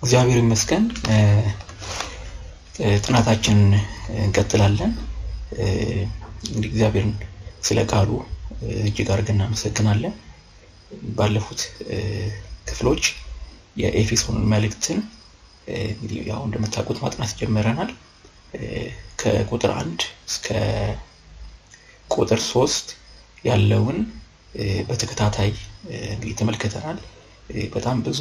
እግዚአብሔር ይመስገን። ጥናታችንን እንቀጥላለን። እንግዲህ እግዚአብሔርን ስለ ቃሉ እጅግ አድርገን እናመሰግናለን። ባለፉት ክፍሎች የኤፌሶን መልእክትን እንግዲህ ያው እንደምታውቁት ማጥናት ጀምረናል። ከቁጥር 1 እስከ ቁጥር 3 ያለውን በተከታታይ እንግዲህ ተመልክተናል። በጣም ብዙ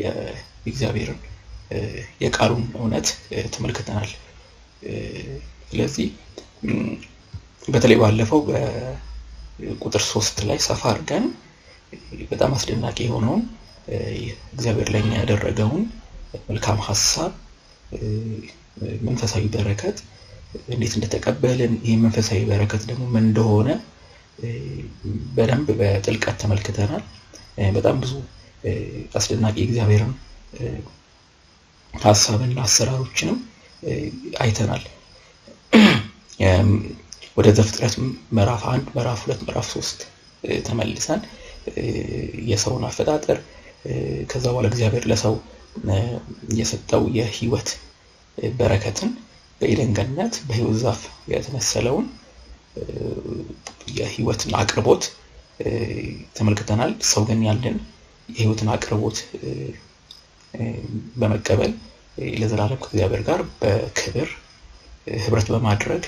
የእግዚአብሔርን የቃሉን እውነት ተመልክተናል። ስለዚህ በተለይ ባለፈው በቁጥር 3 ላይ ሰፋ አድርገን በጣም አስደናቂ የሆነውን እግዚአብሔር ለኛ ያደረገውን መልካም ሀሳብ፣ መንፈሳዊ በረከት እንዴት እንደተቀበልን፣ ይህ መንፈሳዊ በረከት ደግሞ ምን እንደሆነ በደንብ በጥልቀት ተመልክተናል። በጣም ብዙ አስደናቂ እግዚአብሔርን ሀሳብና አሰራሮችንም አይተናል። ወደ ዘፍጥረት ምዕራፍ 1፣ ምዕራፍ 2፣ ምዕራፍ 3 ተመልሰን የሰውን አፈጣጠር፣ ከዛ በኋላ እግዚአብሔር ለሰው የሰጠው የህይወት በረከትን፣ በኤደን ገነት በህይወት ዛፍ የተመሰለውን የህይወትን አቅርቦት ተመልክተናል። ሰው ግን ያንን የህይወትን አቅርቦት በመቀበል ለዘላለም ከእግዚአብሔር ጋር በክብር ህብረት በማድረግ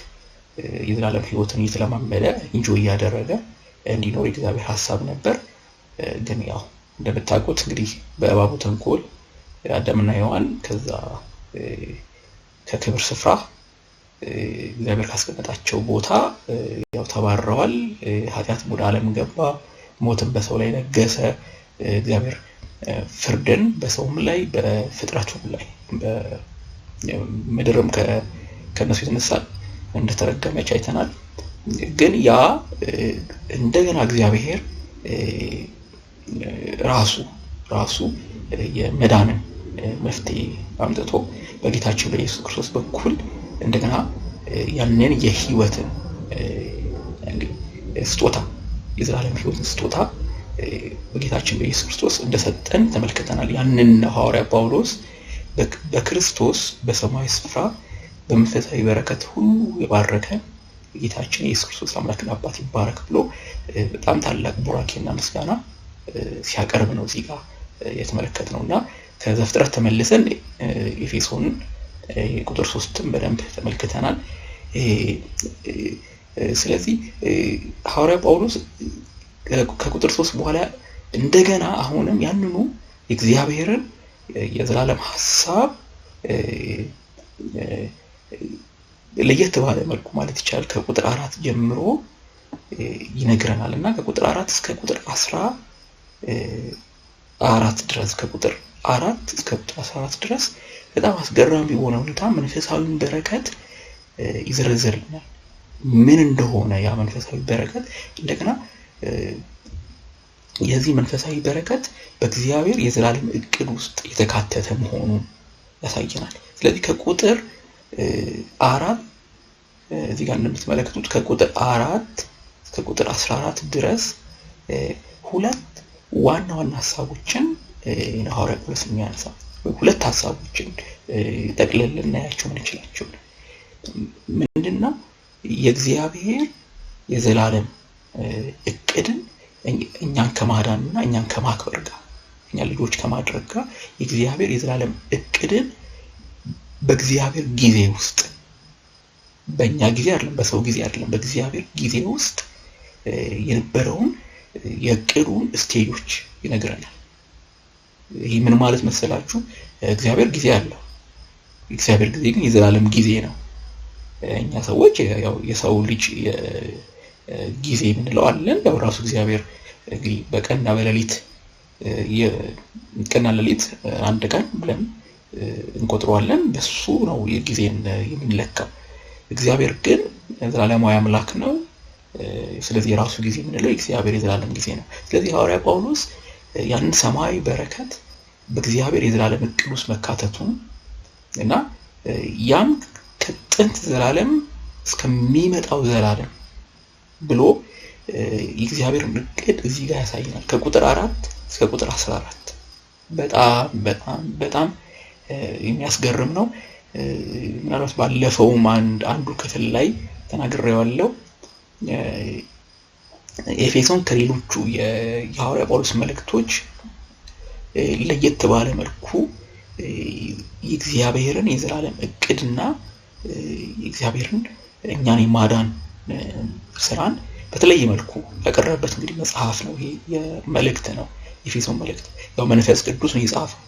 የዘላለም ህይወትን እየተለማመደ enjoy እያደረገ እንዲኖር የእግዚአብሔር ሀሳብ ነበር። ግን ያው እንደምታውቁት እንግዲህ በእባቡ ተንኮል አዳምና ሔዋን ከዛ ከክብር ስፍራ እግዚአብሔር ካስቀመጣቸው ቦታ ያው ተባረዋል። ኃጢአትም ወደ ዓለም ገባ፣ ሞትም በሰው ላይ ነገሰ። እግዚአብሔር ፍርድን በሰውም ላይ በፍጥረቱም ላይ ምድርም ከእነሱ የተነሳ እንደተረገመች አይተናል። ግን ያ እንደገና እግዚአብሔር ራሱ የመዳንን መፍትሄ አምጥቶ በጌታችን በኢየሱስ ክርስቶስ በኩል እንደገና ያንን የህይወትን ስጦታ፣ የዘላለም ህይወትን ስጦታ በጌታችን በኢየሱስ ክርስቶስ እንደሰጠን ተመልክተናል። ያንን ሐዋርያ ጳውሎስ በክርስቶስ በሰማያዊ ስፍራ በመንፈሳዊ በረከት ሁሉ የባረከን ጌታችን የኢየሱስ ክርስቶስ አምላክና አባት ይባረክ ብሎ በጣም ታላቅ ቡራኬና ምስጋና ሲያቀርብ ነው እዚህ ጋር የተመለከትነው። እና ከዘፍጥረት ተመልሰን ኤፌሶን ቁጥር 3ን በደንብ ተመልክተናል። ስለዚህ ሐዋርያ ጳውሎስ ከቁጥር 3 በኋላ እንደገና አሁንም ያንኑ የእግዚአብሔርን የዘላለም ሀሳብ ለየት ባለ መልኩ ማለት ይቻላል ከቁጥር 4 ጀምሮ ይነግረናል። እና ከቁጥር 4 እስከ ቁጥር 14 ድረስ፣ ከቁጥር 4 እስከ ቁጥር 14 ድረስ በጣም አስገራሚ በሆነ ሁኔታ መንፈሳዊውን በረከት ይዘረዝርልናል። ምን እንደሆነ ያ መንፈሳዊ በረከት፣ እንደገና የዚህ መንፈሳዊ በረከት በእግዚአብሔር የዘላለም እቅድ ውስጥ የተካተተ መሆኑን ያሳየናል። ስለዚህ ከቁጥር 4 እዚህ ጋር እንደምትመለከቱት ከቁጥር 4 እስከ ቁጥር 14 ድረስ ሁለት ዋና ዋና ሀሳቦችን ሐዋርያ ጳውሎስ የሚያነሳ፣ ሁለት ሀሳቦችን ጠቅልል ልናያቸው ምንችላቸው ምንድነው? የእግዚአብሔር የዘላለም እቅድን እኛን ከማዳንና እኛን ከማክበር ጋር፣ እኛ ልጆች ከማድረግ ጋር የእግዚአብሔር የዘላለም እቅድን በእግዚአብሔር ጊዜ ውስጥ፣ በእኛ ጊዜ አይደለም፣ በሰው ጊዜ አይደለም፣ በእግዚአብሔር ጊዜ ውስጥ የነበረውን የእቅዱን stage ኦች ይነግረናል። ይህ ምን ማለት መሰላችሁ? እግዚአብሔር ጊዜ አለው። እግዚአብሔር ጊዜ ግን የዘላለም ጊዜ ነው። እኛ ሰዎች ያው የሰው ልጅ ጊዜ የምንለው አለን። ያው ራሱ እግዚአብሔር እንግዲህ በቀንና በሌሊት፣ ቀንና ሌሊት አንድ ቀን ብለን እንቆጥረዋለን። በሱ ነው የጊዜን የምንለካው። እግዚአብሔር ግን ዘላለማዊ አምላክ ነው። ስለዚህ የራሱ ጊዜ የምንለው የእግዚአብሔር የዘላለም ጊዜ ነው። ስለዚህ ሐዋርያ ጳውሎስ ያንን ሰማያዊ በረከት በእግዚአብሔር የዘላለም እቅድ ውስጥ መካተቱን እና ያም ከጥንት ዘላለም እስከሚመጣው ዘላለም ብሎ የእግዚአብሔርን እቅድ እዚህ ጋር ያሳየናል። ከቁጥር 4 እስከ ቁጥር 14 በጣም በጣም በጣም የሚያስገርም ነው። ምናልባት ባለፈውም አንዱ ክፍል ላይ ተናግሬዋለሁ። ኤፌሶን ከሌሎቹ የሐዋርያ ጳውሎስ መልእክቶች ለየት ባለ መልኩ የእግዚአብሔርን የዘላለም እቅድና የእግዚአብሔርን እኛን የማዳን ስራን በተለየ መልኩ ያቀረበበት እንግዲህ መጽሐፍ ነው። ይሄ የመልእክት ነው፣ ኤፌሶን መልእክት ያው መንፈስ ቅዱስ ነው የጻፈው።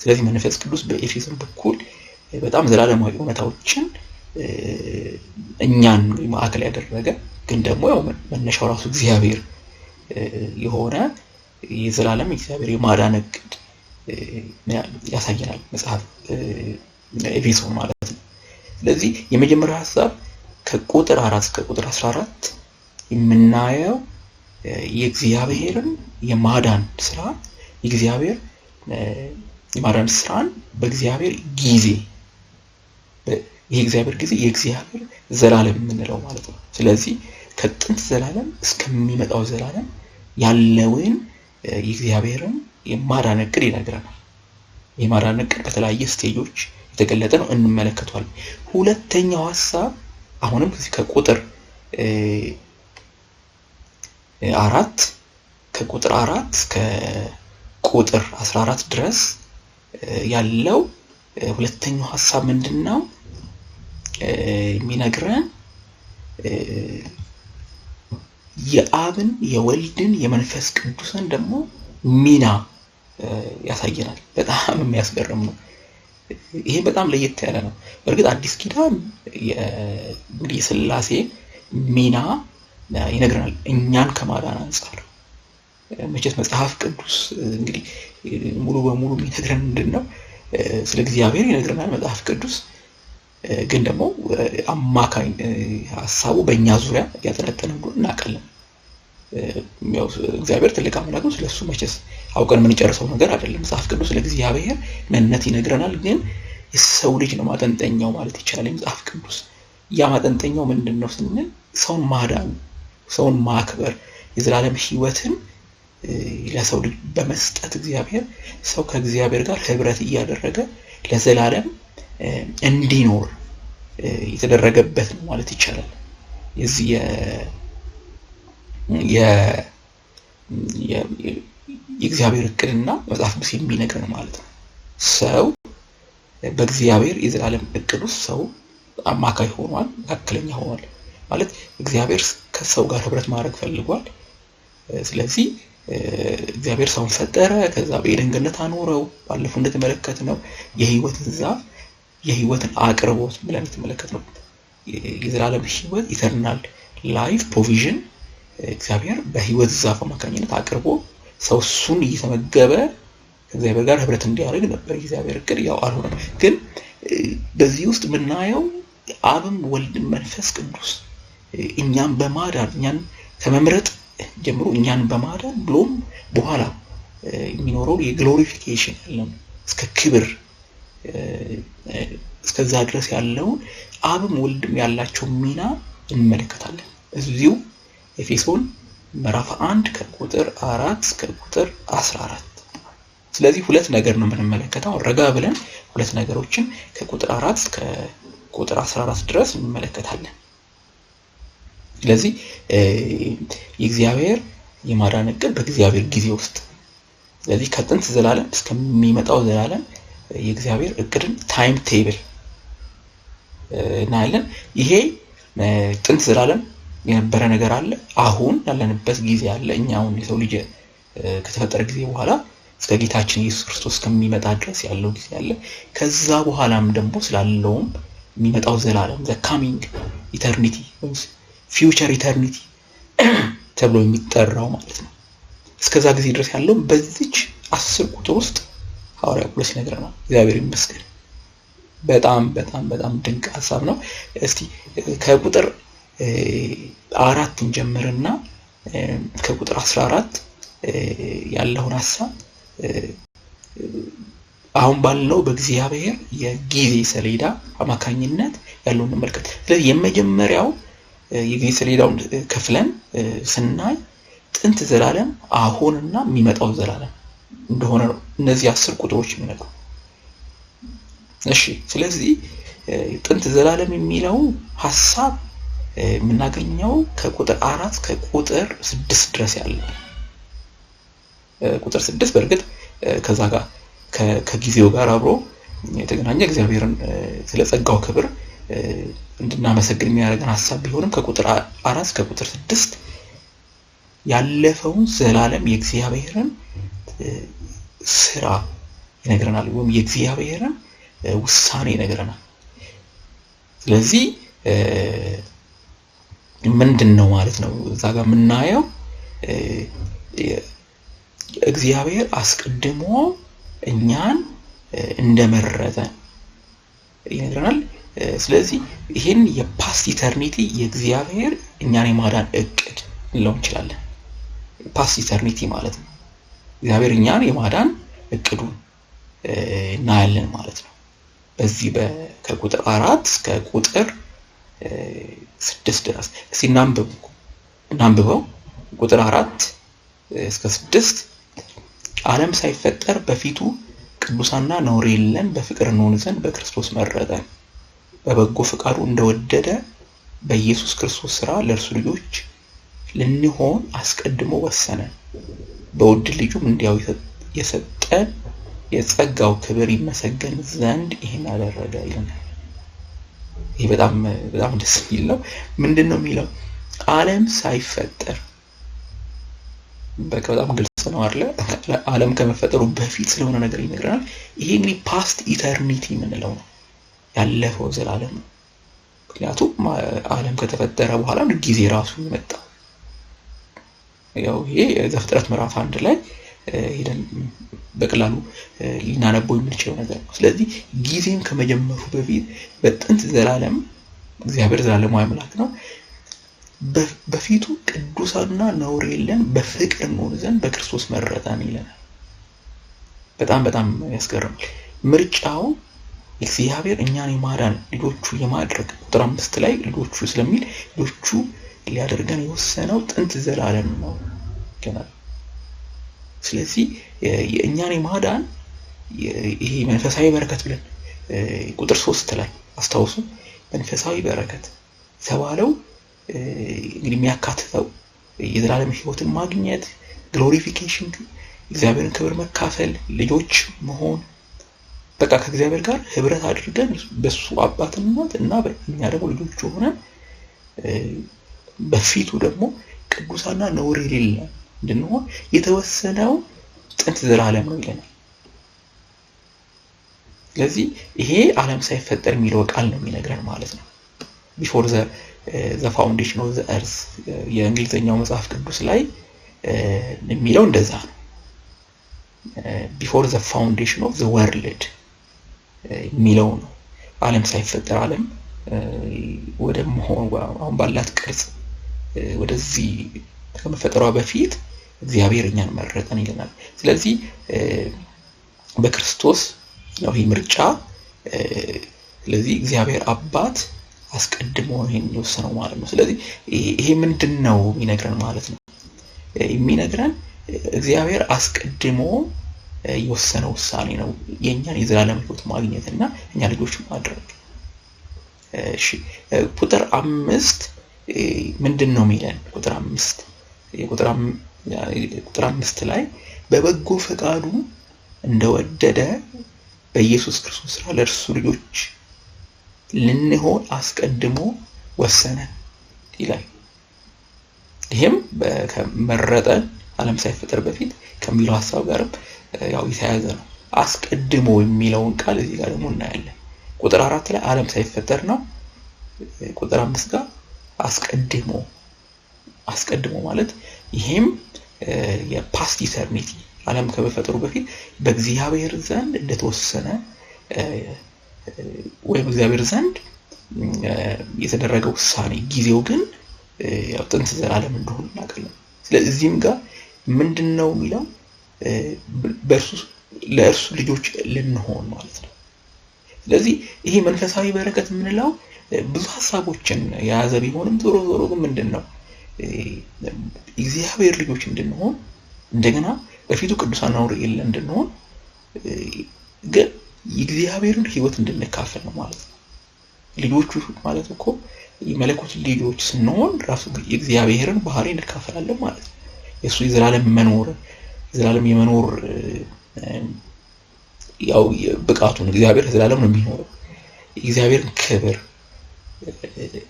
ስለዚህ መንፈስ ቅዱስ በኤፌሶን በኩል በጣም ዘላለማዊ እውነታዎችን እኛን ማዕከል ያደረገ ግን ደግሞ ያው መነሻው ራሱ እግዚአብሔር የሆነ የዘላለም እግዚአብሔር የማዳን እቅድ ያሳየናል መጽሐፍ ኤፌሶን ማለት ነው። ስለዚህ የመጀመሪያው ሀሳብ ከቁጥር 4 እስከ ቁጥር 14 የምናየው የእግዚአብሔርን የማዳን ስራ የእግዚአብሔር የማዳን ስራን በእግዚአብሔር ጊዜ፣ ይሄ እግዚአብሔር ጊዜ የእግዚአብሔር ዘላለም የምንለው ማለት ነው። ስለዚህ ከጥንት ዘላለም እስከሚመጣው ዘላለም ያለውን የእግዚአብሔርን የማዳን እቅድ ይነግረናል። የማዳን እቅድ በተለያየ stage ኦች የተገለጠ ነው፣ እንመለከተዋለን። ሁለተኛው ሀሳብ አሁንም ከቁጥር 4 ከቁጥር 4 እስከ ቁጥር 14 ድረስ ያለው ሁለተኛው ሀሳብ ምንድነው የሚነግረን? የአብን የወልድን የመንፈስ ቅዱስን ደግሞ ሚና ያሳየናል። በጣም የሚያስገርም ነው። ይሄ በጣም ለየት ያለ ነው። በእርግጥ አዲስ ኪዳን እንግዲህ የሥላሴ ሚና ይነግረናል እኛን ከማዳን አንፃር። መቼስ መጽሐፍ ቅዱስ እንግዲህ ሙሉ በሙሉ የሚነግረን ምንድነው? ስለ እግዚአብሔር ይነግረናል መጽሐፍ ቅዱስ። ግን ደግሞ አማካኝ ሐሳቡ በእኛ ዙሪያ ያጠነጠነ እንደሆነ እናውቃለን። ያው እግዚአብሔር ትልቅ አምላክ ነው። ስለሱ መቼስ አውቀን የምንጨርሰው ነገር አይደለም። መጽሐፍ ቅዱስ ለእግዚአብሔር ምንነት ይነግረናል። ግን የሰው ልጅ ነው ማጠንጠኛው ማለት ይቻላል መጽሐፍ ቅዱስ። ያ ማጠንጠኛው ምንድነው ስንል ሰውን ማዳን፣ ሰውን ማክበር፣ የዘላለም ሕይወትን ለሰው ልጅ በመስጠት እግዚአብሔር ሰው ከእግዚአብሔር ጋር ህብረት እያደረገ ለዘላለም እንዲኖር የተደረገበት ነው ማለት ይቻላል። የዚህ የእግዚአብሔር እቅድና መጽሐፍ ቅዱስ የሚነግረን ማለት ነው። ሰው በእግዚአብሔር የዘላለም እቅድ ውስጥ ሰው አማካይ ሆኗል፣ መካከለኛ ሆኗል ማለት እግዚአብሔር ከሰው ጋር ህብረት ማድረግ ፈልጓል። ስለዚህ እግዚአብሔር ሰውን ፈጠረ፣ ከዛ በኤደን ገነት አኖረው። ባለፈው እንደተመለከትነው የህይወትን ዛፍ የህይወትን አቅርቦት ብለን የተመለከትነው የዘላለም ህይወት eternal life provision እግዚአብሔር በህይወት ዛፍ አማካኝነት አቅርቦ ሰው እሱን እየተመገበ ከእግዚአብሔር ጋር ህብረት እንዲያደርግ ነበር የእግዚአብሔር እቅድ። ያው አልሆነም። ግን በዚህ ውስጥ የምናየው አብም ወልድም መንፈስ ቅዱስ እኛን በማዳን እኛን ከመምረጥ ጀምሮ እኛን በማዳን ብሎም በኋላ የሚኖረው የ glorification ያለው እስከ ክብር እስከዛ ድረስ ያለውን አብም ወልድም ያላቸው ሚና እንመለከታለን። እዚሁ ኤፌሶን ምዕራፍ 1 ከቁጥር 4 እስከ ቁጥር 14። ስለዚህ ሁለት ነገር ነው የምንመለከተው። ረጋ ብለን ሁለት ነገሮችን ከቁጥር 4 እስከ ቁጥር 14 ድረስ እንመለከታለን። ስለዚህ የእግዚአብሔር የማዳን እቅድ በእግዚአብሔር ጊዜ ውስጥ፣ ስለዚህ ከጥንት ዘላለም እስከሚመጣው ዘላለም የእግዚአብሔር እቅድን time table እናያለን። ይሄ ጥንት ዘላለም የነበረ ነገር አለ፣ አሁን ያለንበት ጊዜ አለ። እኛ አሁን የሰው ልጅ ከተፈጠረ ጊዜ በኋላ እስከ ጌታችን ኢየሱስ ክርስቶስ እስከሚመጣ ድረስ ያለው ጊዜ አለ። ከዛ በኋላም ደግሞ ስላለውም የሚመጣው ዘላለም the coming eternity future eternity ተብሎ የሚጠራው ማለት ነው። እስከዛ ጊዜ ድረስ ያለው በዚች 10 ቁጥር ውስጥ ሐዋርያው ጳውሎስ ይነግረናል። እግዚአብሔር ይመስገን። በጣም በጣም በጣም ድንቅ ሐሳብ ነው። እስቲ ከቁጥር 4 እንጀምርና ከቁጥር 14 ያለውን ሐሳብ አሁን ባለው በእግዚአብሔር የጊዜ ሰሌዳ አማካኝነት ያለውን እንመልከት። ስለዚህ የመጀመሪያው የጊዜ ሰሌዳውን ከፍለን ስናይ ጥንት ዘላለም፣ አሁንና የሚመጣው ዘላለም እንደሆነ ነው እነዚህ 10 ቁጥሮች የሚነግሩ። እሺ፣ ስለዚህ ጥንት ዘላለም የሚለው ሐሳብ የምናገኘው ከቁጥር 4 ከቁጥር 6 ድረስ ያለው። ቁጥር 6 በእርግጥ ከዛ ጋር ከጊዜው ጋር አብሮ የተገናኘ እግዚአብሔርን ስለ ጸጋው ክብር እንድናመሰግን የሚያደርገን ሐሳብ ቢሆንም ከቁጥር 4 እስከ ቁጥር 6 ያለፈውን ዘላለም የእግዚአብሔርን ስራ ይነግረናል፣ ወይም የእግዚአብሔርን ውሳኔ ይነግረናል። ስለዚህ ምንድነው ማለት ነው እዛ ጋር የምናየው? እግዚአብሔር አስቀድሞ እኛን እንደመረጠ ይነግረናል። ስለዚህ ይሄን የ past eternity የእግዚአብሔር እኛን የማዳን እቅድ ልንለው እንችላለን። Past eternity ማለት ነው እግዚአብሔር እኛን የማዳን እቅዱን እናያለን ማለት ነው። በዚህ ከቁጥር 4 እስከ ቁጥር 6 ድረስ እስቲ እናንብበው። ቁጥር 4 እስከ 6 ዓለም ሳይፈጠር በፊቱ ቅዱሳንና ነውር የሌለን በፍቅር እንሆን ዘንድ በክርስቶስ መረጠን። በበጎ ፈቃዱ እንደወደደ በኢየሱስ ክርስቶስ ሥራ ለእርሱ ልጆች ልንሆን አስቀድሞ ወሰነን። በውድ ልጁም እንዲያው የሰጠን የጸጋው ክብር ይመሰገን ዘንድ ይሄን አደረገ ይለናል። ይሄ በጣም በጣም ደስ የሚል ነው። ምንድነው የሚለው? ዓለም ሳይፈጠር፣ በቃ በጣም ግልጽ ነው አይደለ? ዓለም ከመፈጠሩ በፊት ስለሆነ ነገር ይነግረናል። ይሄ እንግዲህ past eternity የምንለው ነው፣ ያለፈው ዘላለም ነው። ምክንያቱም ዓለም ከተፈጠረ በኋላ ጊዜ ራሱ የመጣው። ያው ይሄ ዘፍጥረት ምዕራፍ 1 ላይ ሄደን በቀላሉ ልናነበው የምንችለው ነገር ነው። ስለዚህ ጊዜም ከመጀመሩ በፊት በጥንት ዘላለም እግዚአብሔር ዘላለማዊ አምላክ ነው። በፊቱ ቅዱሳንና ነውር የለን በፍቅር እንሆን ዘንድ በክርስቶስ መረጠን ይለናል። በጣም በጣም ያስገርማል። ምርጫው እግዚአብሔር እኛን የማዳን ልጆቹ የማድረግ ቁጥር 5 ላይ ልጆቹ ስለሚል ልጆቹ ሊያደርገን የወሰነው ጥንት ዘላለም ነው ይለናል። ስለዚህ የእኛን የማዳን ይሄ መንፈሳዊ በረከት ብለን ቁጥር 3 ላይ አስታውሱ፣ መንፈሳዊ በረከት የተባለው እንግዲህ የሚያካትተው የዘላለም ሕይወትን ማግኘት፣ glorification፣ እግዚአብሔርን ክብር መካፈል፣ ልጆች መሆን፣ በቃ ከእግዚአብሔር ጋር ህብረት አድርገን በሱ አባትነት እና እኛ ደግሞ ልጆቹ ሆነን በፊቱ ደግሞ ቅዱሳንና ነውር የሌለ እንድንሆን የተወሰነው ጥንት ዘላለም ነው ይለናል። ስለዚህ ይሄ ዓለም ሳይፈጠር የሚለው ቃል ነው የሚነግረን ማለት ነው። Before the foundation of the earth የእንግሊዘኛው መጽሐፍ ቅዱስ ላይ የሚለው እንደዛ ነው። Before the foundation of the world የሚለው ነው። ዓለም ሳይፈጠር ዓለም ወደ መሆን አሁን ባላት ቅርጽ ወደዚህ ከመፈጠሯ በፊት እግዚአብሔር እኛን መረጠን ይለናል። ስለዚህ በክርስቶስ ነው ይሄ ምርጫ። ስለዚህ እግዚአብሔር አባት አስቀድሞ ይሄን የወሰነው ማለት ነው። ስለዚህ ይሄ ምንድነው የሚነግረን ማለት ነው? የሚነግረን እግዚአብሔር አስቀድሞ የወሰነው ውሳኔ ነው የኛን የዘላለም ሕይወት ማግኘት እና እኛ ልጆች ማድረግ። እሺ፣ ቁጥር 5 ምንድነው የሚለን? ቁጥር 5 ቁጥር 5 ላይ በበጎ ፈቃዱ እንደወደደ በኢየሱስ ክርስቶስ ሥራ ለእርሱ ልጆች ልንሆን አስቀድሞ ወሰነ ይላል። ይሄም ከመረጠን ዓለም ሳይፈጠር በፊት ከሚለው ሐሳብ ጋርም ያው የተያያዘ ነው። አስቀድሞ የሚለውን ቃል እዚህ ጋር ደግሞ እናያለን። ቁጥር 4 ላይ ዓለም ሳይፈጠር ነው። ቁጥር 5 ጋር አስቀድሞ፣ አስቀድሞ ማለት ይሄም የ past eternity ዓለም ከመፈጠሩ በፊት በእግዚአብሔር ዘንድ እንደተወሰነ ወይም እግዚአብሔር ዘንድ የተደረገ ውሳኔ፣ ጊዜው ግን ያው ጥንት ዘላለም እንደሆነ እናውቃለን። ስለዚህ እዚህም ጋር ምንድነው የሚለው? ለእርሱ ልጆች ልንሆን ማለት ነው። ስለዚህ ይሄ መንፈሳዊ በረከት የምንለው ብዙ ሐሳቦችን የያዘ ቢሆንም ዞሮ ዞሮ ግን ምንድነው? እግዚአብሔር ልጆች እንድንሆን እንደገና በፊቱ ቅዱሳን ነውር የሌለን እንድንሆን ግን የእግዚአብሔርን ሕይወት እንድንካፈል ነው ማለት ነው። ልጆቹ ማለት እኮ የመለኮት ልጆች ስንሆን ራሱ የእግዚአብሔርን ባህሪ እንካፈላለን ማለት ነው። የእሱ የዘላለም መኖር የዘላለም የመኖር ያው ብቃቱን እግዚአብሔር ዘላለም ነው የሚኖረው። የእግዚአብሔርን ክብር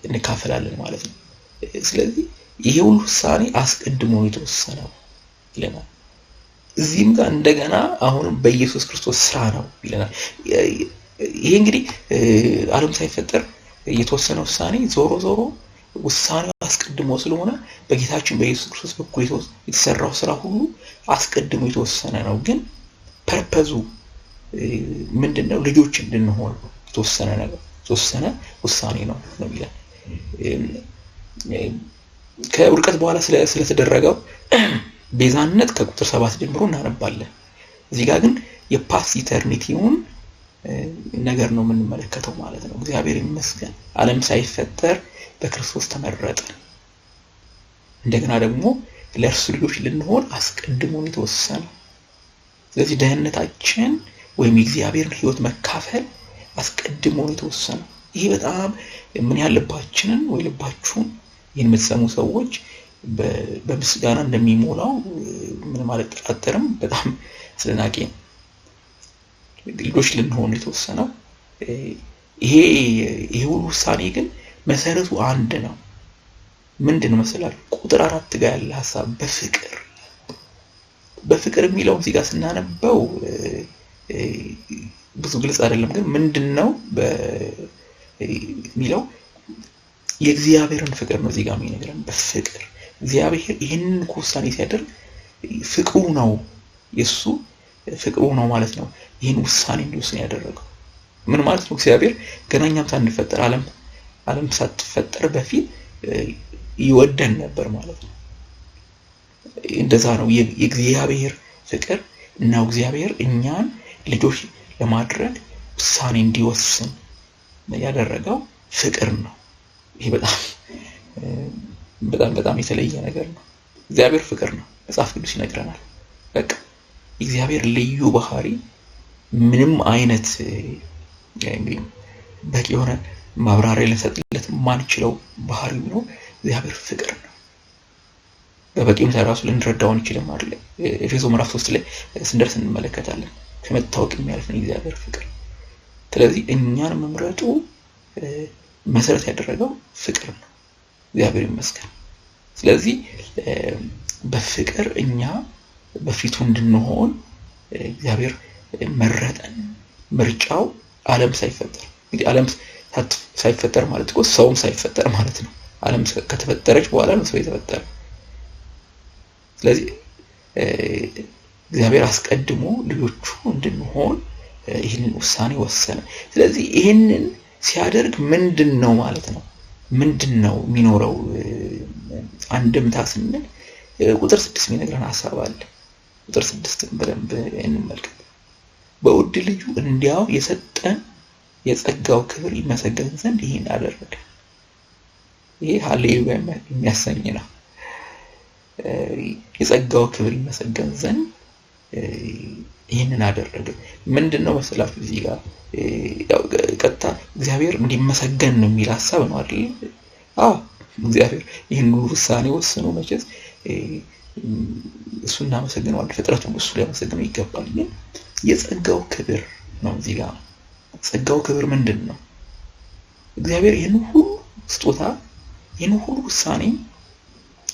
እንካፈላለን ማለት ነው። ስለዚህ ይሄ ሁሉ ውሳኔ አስቀድሞ የተወሰነው ይለናል። እዚህም ጋር እንደገና አሁንም በኢየሱስ ክርስቶስ ስራ ነው ይለናል። ይሄ እንግዲህ ዓለም ሳይፈጠር የተወሰነ ውሳኔ ዞሮ ዞሮ ውሳኔው አስቀድሞ ስለሆነ በጌታችን በኢየሱስ ክርስቶስ በኩል የተሰራው ስራ ሁሉ አስቀድሞ የተወሰነ ነው። ግን purpose ኡ ምንድነው? ልጆች እንድንሆን የተወሰነ ነገር የተወሰነ ውሳኔ ነው ነው ይላል። ከውድቀት በኋላ ስለተደረገው ቤዛነት ከቁጥር 7 ጀምሮ እናነባለን። እዚህ ጋር ግን የ past eternity ውን ነገር ነው የምንመለከተው ማለት ነው። እግዚአብሔር ይመስገን ዓለም ሳይፈጠር በክርስቶስ ተመረጠ። እንደገና ደግሞ ለእርሱ ልጆች ልንሆን አስቀድሞ የተወሰነ። ስለዚህ ደህንነታችን ወይም የእግዚአብሔርን ሕይወት መካፈል አስቀድሞ የተወሰነ። ይሄ በጣም ምን ያህል ልባችንን ወይ ልባችሁን ይህን የምትሰሙ ሰዎች በምስጋና እንደሚሞላው ምንም አልጠራጠርም። በጣም አስደናቂ ነው። ልጆች ልንሆን የተወሰነው ይሄ ሁሉ ውሳኔ ግን መሰረቱ አንድ ነው። ምንድን ነው መሰላችሁ? ቁጥር 4 ጋር ያለ ሐሳብ በፍቅር በፍቅር የሚለው እዚህ ጋር ስናነበው ብዙ ግልጽ አይደለም። ግን ምንድነው የሚለው የእግዚአብሔርን ፍቅር ነው እዚህ ጋር የሚነግረን። በፍቅር እግዚአብሔር ይህንን ውሳኔ ሲያደርግ ፍቅሩ ነው የሱ ፍቅሩ ነው ማለት ነው። ይህን ውሳኔ እንዲወስን ያደረገው ምን ማለት ነው? እግዚአብሔር ገና እኛም ሳንፈጠር ዓለም ሳትፈጠር በፊት ይወደን ነበር ማለት ነው። እንደዛ ነው የእግዚአብሔር ፍቅር እና እግዚአብሔር እኛን ልጆች ለማድረግ ውሳኔ እንዲወስን ያደረገው ፍቅር ነው። ይሄ በጣም በጣም በጣም የተለየ ነገር ነው። እግዚአብሔር ፍቅር ነው፣ መጽሐፍ ቅዱስ ይነግረናል። በቃ እግዚአብሔር ልዩ ባህሪ ምንም አይነት እንግዲህ በቂ የሆነ ማብራሪያ ልንሰጥለት ማንችለው ባህሪ ነው። እግዚአብሔር ፍቅር ነው። በበቂ ሁኔታ ራሱ ልንረዳው አንችልም አይደል? ኤፌሶ ምዕራፍ 3 ላይ ስንደርስ እንመለከታለን። ከመታወቅ የሚያልፍ ነው እግዚአብሔር ፍቅር። ስለዚህ እኛን መምረጡ መሰረት ያደረገው ፍቅር ነው። እግዚአብሔር ይመስገን። ስለዚህ በፍቅር እኛ በፊቱ እንድንሆን እግዚአብሔር መረጠን። ምርጫው ዓለም ሳይፈጠር እንግዲህ ዓለም ሳይፈጠር ማለት እኮ ሰውም ሳይፈጠር ማለት ነው። ዓለም ከተፈጠረች በኋላ ነው ሰው የተፈጠረ። ስለዚህ እግዚአብሔር አስቀድሞ ልጆቹ እንድንሆን ይህንን ውሳኔ ወሰነ። ስለዚህ ይህንን ሲያደርግ ምንድነው ማለት ነው? ምንድነው የሚኖረው አንድምታ ስንል ቁጥር 6 የሚነግረን ሐሳብ አለ። ቁጥር 6ን በደንብ እንመልከት። በውድ ልጁ እንዲያው የሰጠን የጸጋው ክብር ይመሰገን ዘንድ ይህን አደረገ። ይሄ ሃሌሉያ የሚያሰኝ ነው። የጸጋው ክብር ይመሰገን ዘንድ ይህንን አደረገ። ምንድነው መሰላችሁ እዚህ ጋር ያው ቀጥታ እግዚአብሔር እንዲመሰገን ነው የሚል ሐሳብ ነው አይደል? አዎ እግዚአብሔር ይህን ውሳኔ ወስኖ መቼስ እሱ እናመሰግነዋለን፣ ፍጥረቱ እሱ ሊያመሰግነው ይገባል። ግን የጸጋው ክብር ነው እዚህ ጋር። ጸጋው ክብር ምንድነው? እግዚአብሔር ይህን ሁሉ ስጦታ ይህን ሁሉ ውሳኔ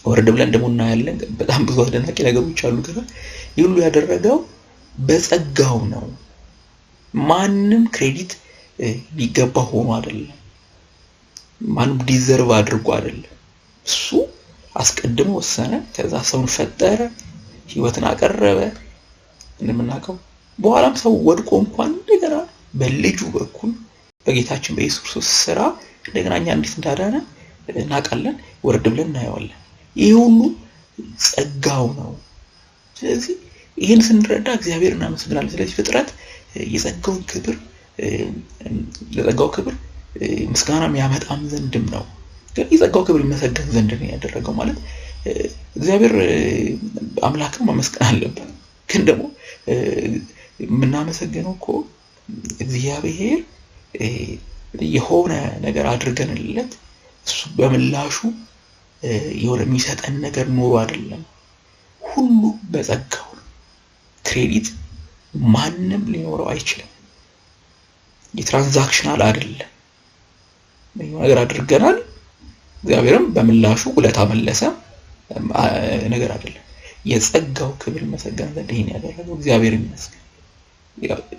ወረድ ብለን ደግሞ እናያለን። በጣም ብዙ አስደናቂ ነገሮች አሉ። ገና ይህ ሁሉ ያደረገው በጸጋው ነው። ማንም credit ሊገባ ሆኖ አይደለም። ማንም deserve አድርጎ አይደለም። እሱ አስቀድሞ ወሰነ። ከዛ ሰውን ፈጠረ፣ ህይወትን አቀረበ እንደምናውቀው። በኋላም ሰው ወድቆ እንኳን እንደገና በልጁ በኩል በጌታችን በኢየሱስ ክርስቶስ ስራ እንደገና እኛ እንዴት እንዳዳነ እናውቃለን። ወረድ ብለን እናየዋለን። ይሄ ሁሉ ጸጋው ነው። ስለዚህ ይሄን ስንረዳ እግዚአብሔር እናመሰግናለን። ስለዚህ ፍጥረት የጸጋውን ክብር ለጸጋው ክብር ምስጋና የሚያመጣም ዘንድም ነው። ግን የጸጋው ክብር ይመሰገን ዘንድ ነው ያደረገው ማለት እግዚአብሔር አምላክን ማመስገን አለበት። ግን ደግሞ የምናመሰግነው እኮ እግዚአብሔር የሆነ ነገር አድርገንለት እሱ በምላሹ የሆነ የሚሰጠን ነገር ኖሮ አይደለም። ሁሉ በጸጋው ነው። Credit ማንም ሊኖረው አይችልም። የ transactional አይደለም። ነገር አድርገናል፣ እግዚአብሔርም በምላሹ ውለታ መለሰ ነገር አይደለም። የጸጋው ክብር ይመሰገን ዘንድ ይሄን ያደረገው እግዚአብሔር ይመስገን።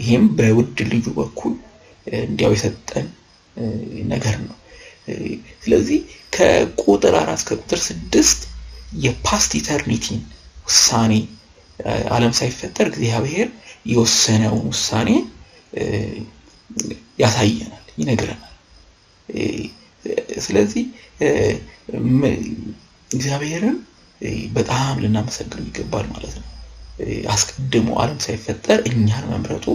ይሄም በውድ ልጁ በኩል እንዲያው የሰጠን ነገር ነው። ስለዚህ ከቁጥር 4 እስከ ቁጥር 6 የ past eternity ን ውሳኔ፣ ዓለም ሳይፈጠር እግዚአብሔር የወሰነውን ውሳኔ ያሳየናል፣ ይነግረናል። ስለዚህ እግዚአብሔርን በጣም ልናመሰግነው ይገባል ማለት ነው። አስቀድሞ ዓለም ሳይፈጠር እኛን መምረጡ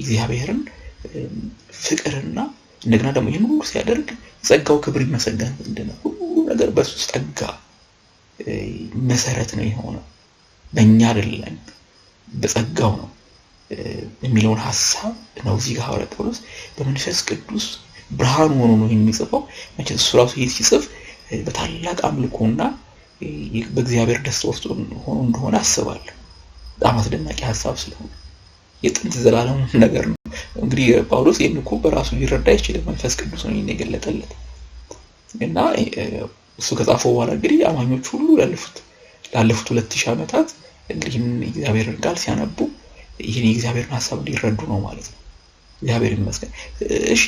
እግዚአብሔርን ፍቅርና እንደገና ደግሞ ይህን ሁሉ ሲያደርግ ጸጋው ክብር ይመሰገን ዘንድ ነው። ሁሉ ነገር በሱ ጸጋ መሰረት ነው የሆነው፣ በእኛ አይደለም፣ በጸጋው ነው የሚለውን ሀሳብ ነው እዚህ ጋር ሐዋርያ ጳውሎስ በመንፈስ ቅዱስ ብርሃን ሆኖ ነው የሚጽፈው። መቼም እሱ ራሱ ይህ ሲጽፍ በታላቅ አምልኮና በእግዚአብሔር ደስታ ውስጥ ሆኖ እንደሆነ አስባለሁ። በጣም አስደናቂ ሀሳብ ስለሆነ የጥንት ዘላለም ነገር ነው። እንግዲህ ጳውሎስ ይህን እኮ በራሱ ሊረዳ አይችልም። መንፈስ ቅዱስ ነው ይህን የገለጠለት እና እሱ ከጻፈው በኋላ እንግዲህ አማኞች ሁሉ ላለፉት 2000 ዓመታት እንግዲህ ይህን የእግዚአብሔርን ቃል ሲያነቡ ይህን የእግዚአብሔርን ሀሳብ እንዲረዱ ነው ማለት ነው። እግዚአብሔር ይመስገን። እሺ፣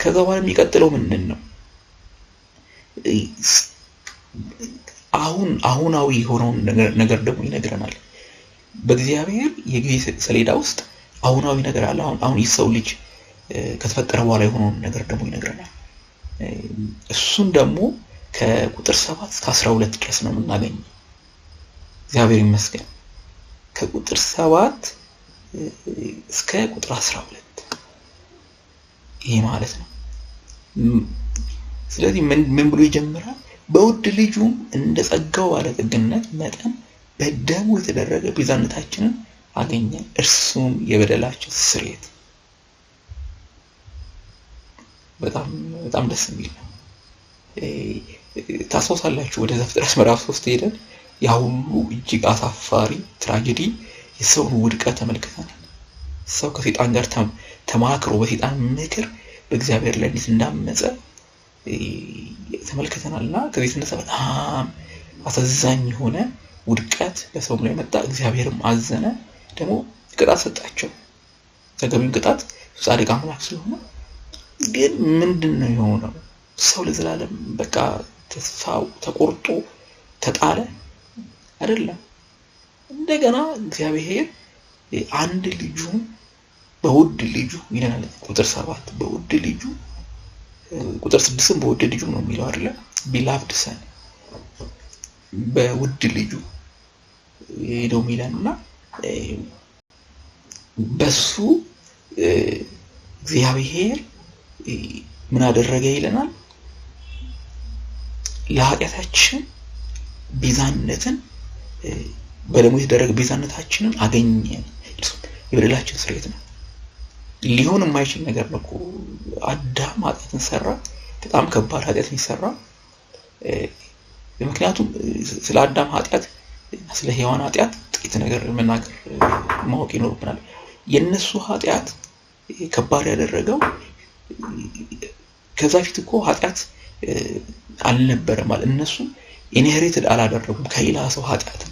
ከዛ በኋላ የሚቀጥለው ምንድን ነው? አሁን አሁናዊ የሆነውን ነገር ደግሞ ይነግረናል። በእግዚአብሔር የጊዜ ሰሌዳ ውስጥ አሁናዊ ነገር አለ። አሁን የሰው ልጅ ከተፈጠረ በኋላ የሆነውን ነገር ደግሞ ይነግረናል። እሱን ደግሞ ከቁጥር 7 እስከ 12 ድረስ ነው የምናገኘው። እግዚአብሔር ይመስገን። ከቁጥር 7 እስከ ቁጥር 12 ይሄ ማለት ነው። ስለዚህ ምን ብሎ ይጀምራል? በውድ ልጁም እንደ ጸጋው ባለጠግነት መጠን በደሙ የተደረገ ቤዛነታችንን አገኘን፣ እርሱም የበደላችን ስርየት። በጣም በጣም ደስ የሚል ነው። ታስታውሳላችሁ ወደ ዘፍጥረት ምዕራፍ 3 ሄደን ያ ሁሉ እጅግ አሳፋሪ ትራጀዲ የሰውን ውድቀት ተመልክተናል። ሰው ከሰይጣን ጋር ተማክሮ በሰይጣን ምክር በእግዚአብሔር ላይ እንዴት እንዳመፀ ተመልክተናል። እና ከዚህ የተነሳ በጣም አሳዛኝ የሆነ ውድቀት በሰውም ላይ መጣ። እግዚአብሔርም አዘነ፣ ደግሞ ቅጣት ሰጣቸው፣ ተገቢውን ቅጣት፣ ጻድቅ አምላክ ስለሆነ። ግን ምንድን ነው የሆነው? ሰው ለዘላለም በቃ ተስፋው ተቆርጦ ተጣለ? አይደለም። እንደገና እግዚአብሔር አንድ ልጁን በውድ ልጁ ይለናል። ቁጥር 7 በውድ ልጁ፣ ቁጥር 6ም በውድ ልጁ ነው የሚለው አይደለ? Beloved son፣ በውድ ልጁ ነው የሚለን እና በሱ እግዚአብሔር ምን አደረገ ይለናል? ለኃጢአታችን ቤዛነትን፣ በደሙ የተደረገ ቤዛነታችንን አገኘን። የበደላችን ስርየት ነው። ሊሆን የማይችል ነገር ነው እኮ። አዳም ኃጢአትን ሰራ፣ በጣም ከባድ ኃጢአትን ይሰራ። ምክንያቱም ስለ አዳም ኃጢአት፣ ስለ ሔዋን ኃጢአት ጥቂት ነገር መናገር ማወቅ ይኖርብናል። የእነሱ ኃጢአት ከባድ ያደረገው ከዛ ፊት እኮ ኃጢአት አልነበረም ማለት እነሱ inherited አላደረጉም ከሌላ ሰው ኃጢአትን።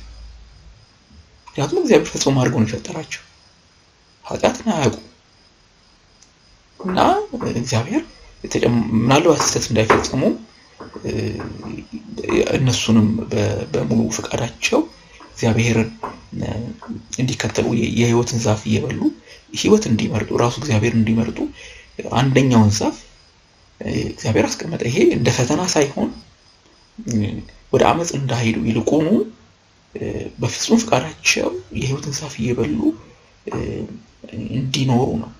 ምክንያቱም እግዚአብሔር ፍጹም አድርጎ ነው የፈጠራቸው፣ ኃጢአትን አያውቁም። እና እግዚአብሔር ምናልባት ስህተት እንዳይፈጽሙ እነሱንም በሙሉ ፈቃዳቸው እግዚአብሔርን እንዲከተሉ፣ የህይወትን ዛፍ እየበሉ ህይወት እንዲመርጡ፣ ራሱ እግዚአብሔርን እንዲመርጡ አንደኛውን ዛፍ እግዚአብሔር አስቀመጠ። ይሄ እንደ ፈተና ሳይሆን ወደ አመፅ እንዳይሄዱ፣ ይልቁኑ በፍጹም ፈቃዳቸው የህይወትን ዛፍ እየበሉ እንዲኖሩ ነው።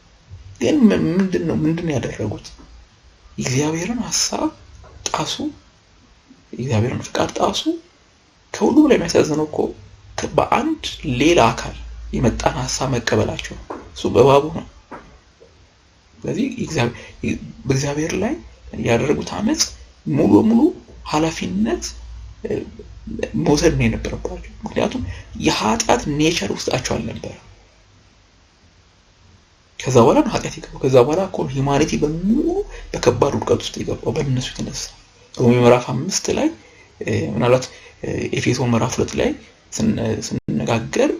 ግን ምንድነው ያደረጉት? የእግዚአብሔርን ሀሳብ ጣሱ፣ የእግዚአብሔርን ፍቃድ ጣሱ። ከሁሉም ላይ የሚያሳዝነው እኮ በአንድ ሌላ አካል የመጣን ሀሳብ መቀበላቸው እሱ በእባቡ ነው። ስለዚህ በእግዚአብሔር ላይ ያደረጉት አመፅ ሙሉ በሙሉ ኃላፊነት መውሰድ ነው የነበረባቸው። ምክንያቱም የኃጢአት nature ውስጣቸው አልነበረ። ከዛ በኋላ ነው ኃጢአት የገባው። ከዛ በኋላ እኮ humanity በሙሉ በከባድ ውድቀት ውስጥ የገባው በእነሱ የተነሳ። ሮሜ ምዕራፍ 5 ላይ ምናልባት ኤፌሶን ምዕራፍ 2 ላይ ስንነጋገር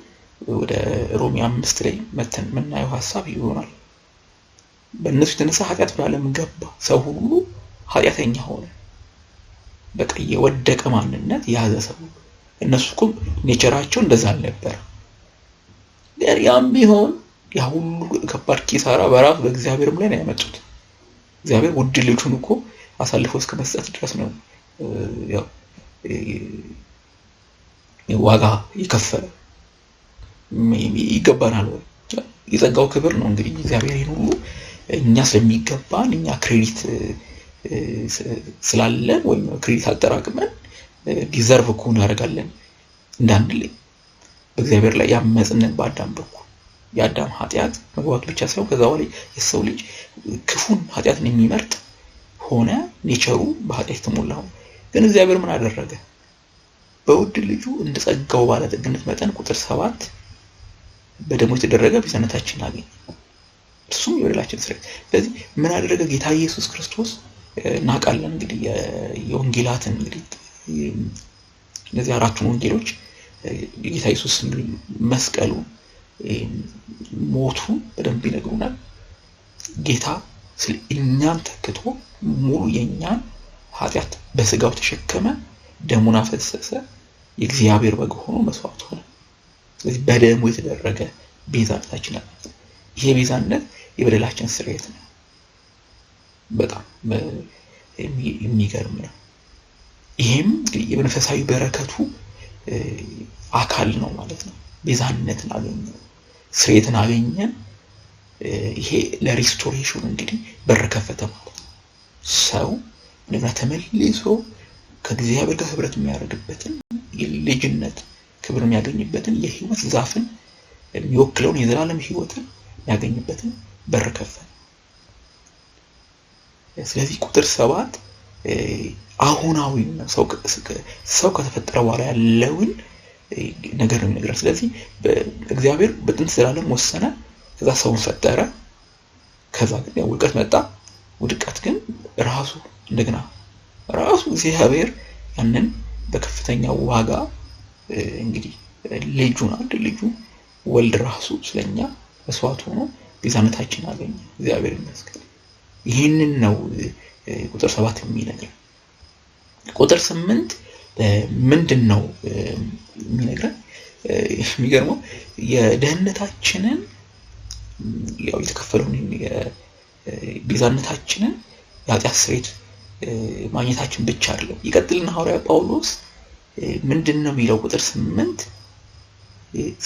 ወደ ሮሜ 5 ላይ መተን የምናየው ሀሳብ ይሆናል። በእነሱ የተነሳ ኃጢአት ወደ ዓለም ገባ፣ ሰው ሁሉ ኃጢአተኛ ሆነ። በቃ የወደቀ ማንነት የያዘ ሰው። እነሱ እኮ nature ኣቸው እንደዛ አልነበረ። ያም ቢሆን ያ ሁሉ ከባድ ኪሳራ በራሱ በእግዚአብሔርም ላይ ነው ያመጡት። እግዚአብሔር ውድ ልጁን እኮ አሳልፎ እስከ መስጠት ድረስ ነው ያው ዋጋ የከፈለ። ይገባናል ወይ? የጸጋው ክብር ነው እንግዲህ እግዚአብሔር ይሄን ሁሉ እኛ ስለሚገባን እኛ credit ስላለን ወይም credit አጠራቅመን deserve እኮ እናደርጋለን እንዳንል በእግዚአብሔር ላይ ያመጽንን በአዳም በኩል የአዳም ኃጢአት መግባቱ ብቻ ሳይሆን ከዛ በኋላ የሰው ልጅ ክፉን ኃጢአትን የሚመርጥ ሆነ፣ nature ኡ በኃጢአት የተሞላ ሆነ። ግን እግዚአብሔር ምን አደረገ? በውድ ልጁ እንደ ጸጋው ባለጠግነት መጠን ቁጥር 7 በደሙ የተደረገ ቤዛነታችንን አገኘ፣ እሱም የበደላችን ስርየት። ስለዚህ ምን አደረገ ጌታ ኢየሱስ ክርስቶስ? እናውቃለን እንግዲህ የወንጌላትን እንግዲህ እነዚህ አራቱን ወንጌሎች ጌታ ኢየሱስ መስቀሉ ሞቱ በደንብ ይነግሩናል። ጌታ ስለ እኛን ተክቶ ሙሉ የኛን ኃጢአት በስጋው ተሸከመ፣ ደሙን አፈሰሰ፣ የእግዚአብሔር በግ ሆኖ መስዋዕት ሆነ። ስለዚህ በደሙ የተደረገ ቤዛነታችን አለ። ይሄ ቤዛነት የበደላችን ስርየት ነው። በጣም የሚገርም ነው። ይሄም የመንፈሳዊ በረከቱ አካል ነው ማለት ነው። ቤዛነትን አገኘን፣ ስርየትን አገኘን። ይሄ ለ restoration እንግዲህ በር ከፈተ ማለት ነው። ሰው እንደገና ተመልሶ ከእግዚአብሔር ጋር ህብረት የሚያደርግበትን የልጅነት ክብር የሚያገኝበትን የህይወት ዛፍን የሚወክለውን የዘላለም ህይወትን የሚያገኝበትን በር ከፈተ። ስለዚህ ቁጥር 7 አሁናዊ ነው። ሰው ከተፈጠረ በኋላ ያለውን ነገር ነው የሚነግረን። ስለዚህ እግዚአብሔር በጥንት ዘላለም ወሰነ፣ ከዛ ሰውን ፈጠረ። ከዛ ግን ያው ውድቀት መጣ። ውድቀት ግን ራሱ እንደገና ራሱ እግዚአብሔር ያንን በከፍተኛ ዋጋ እንግዲህ ልጁን አንድ ልጁ ወልድ ራሱ ስለኛ መስዋዕት ሆኖ ቤዛነታችን አገኘ። እግዚአብሔር ይመስገን። ይህንን ነው ቁጥር 7 የሚነግረን። ቁጥር 8 ምንድን ነው የሚነግረን? የሚገርመው የደህንነታችንን ያው የተከፈለውን ቤዛነታችንን የኃጢአት ስርየት ማግኘታችን ብቻ አይደለም። ይቀጥልና ሐዋርያ ጳውሎስ ምንድን ነው የሚለው? ቁጥር 8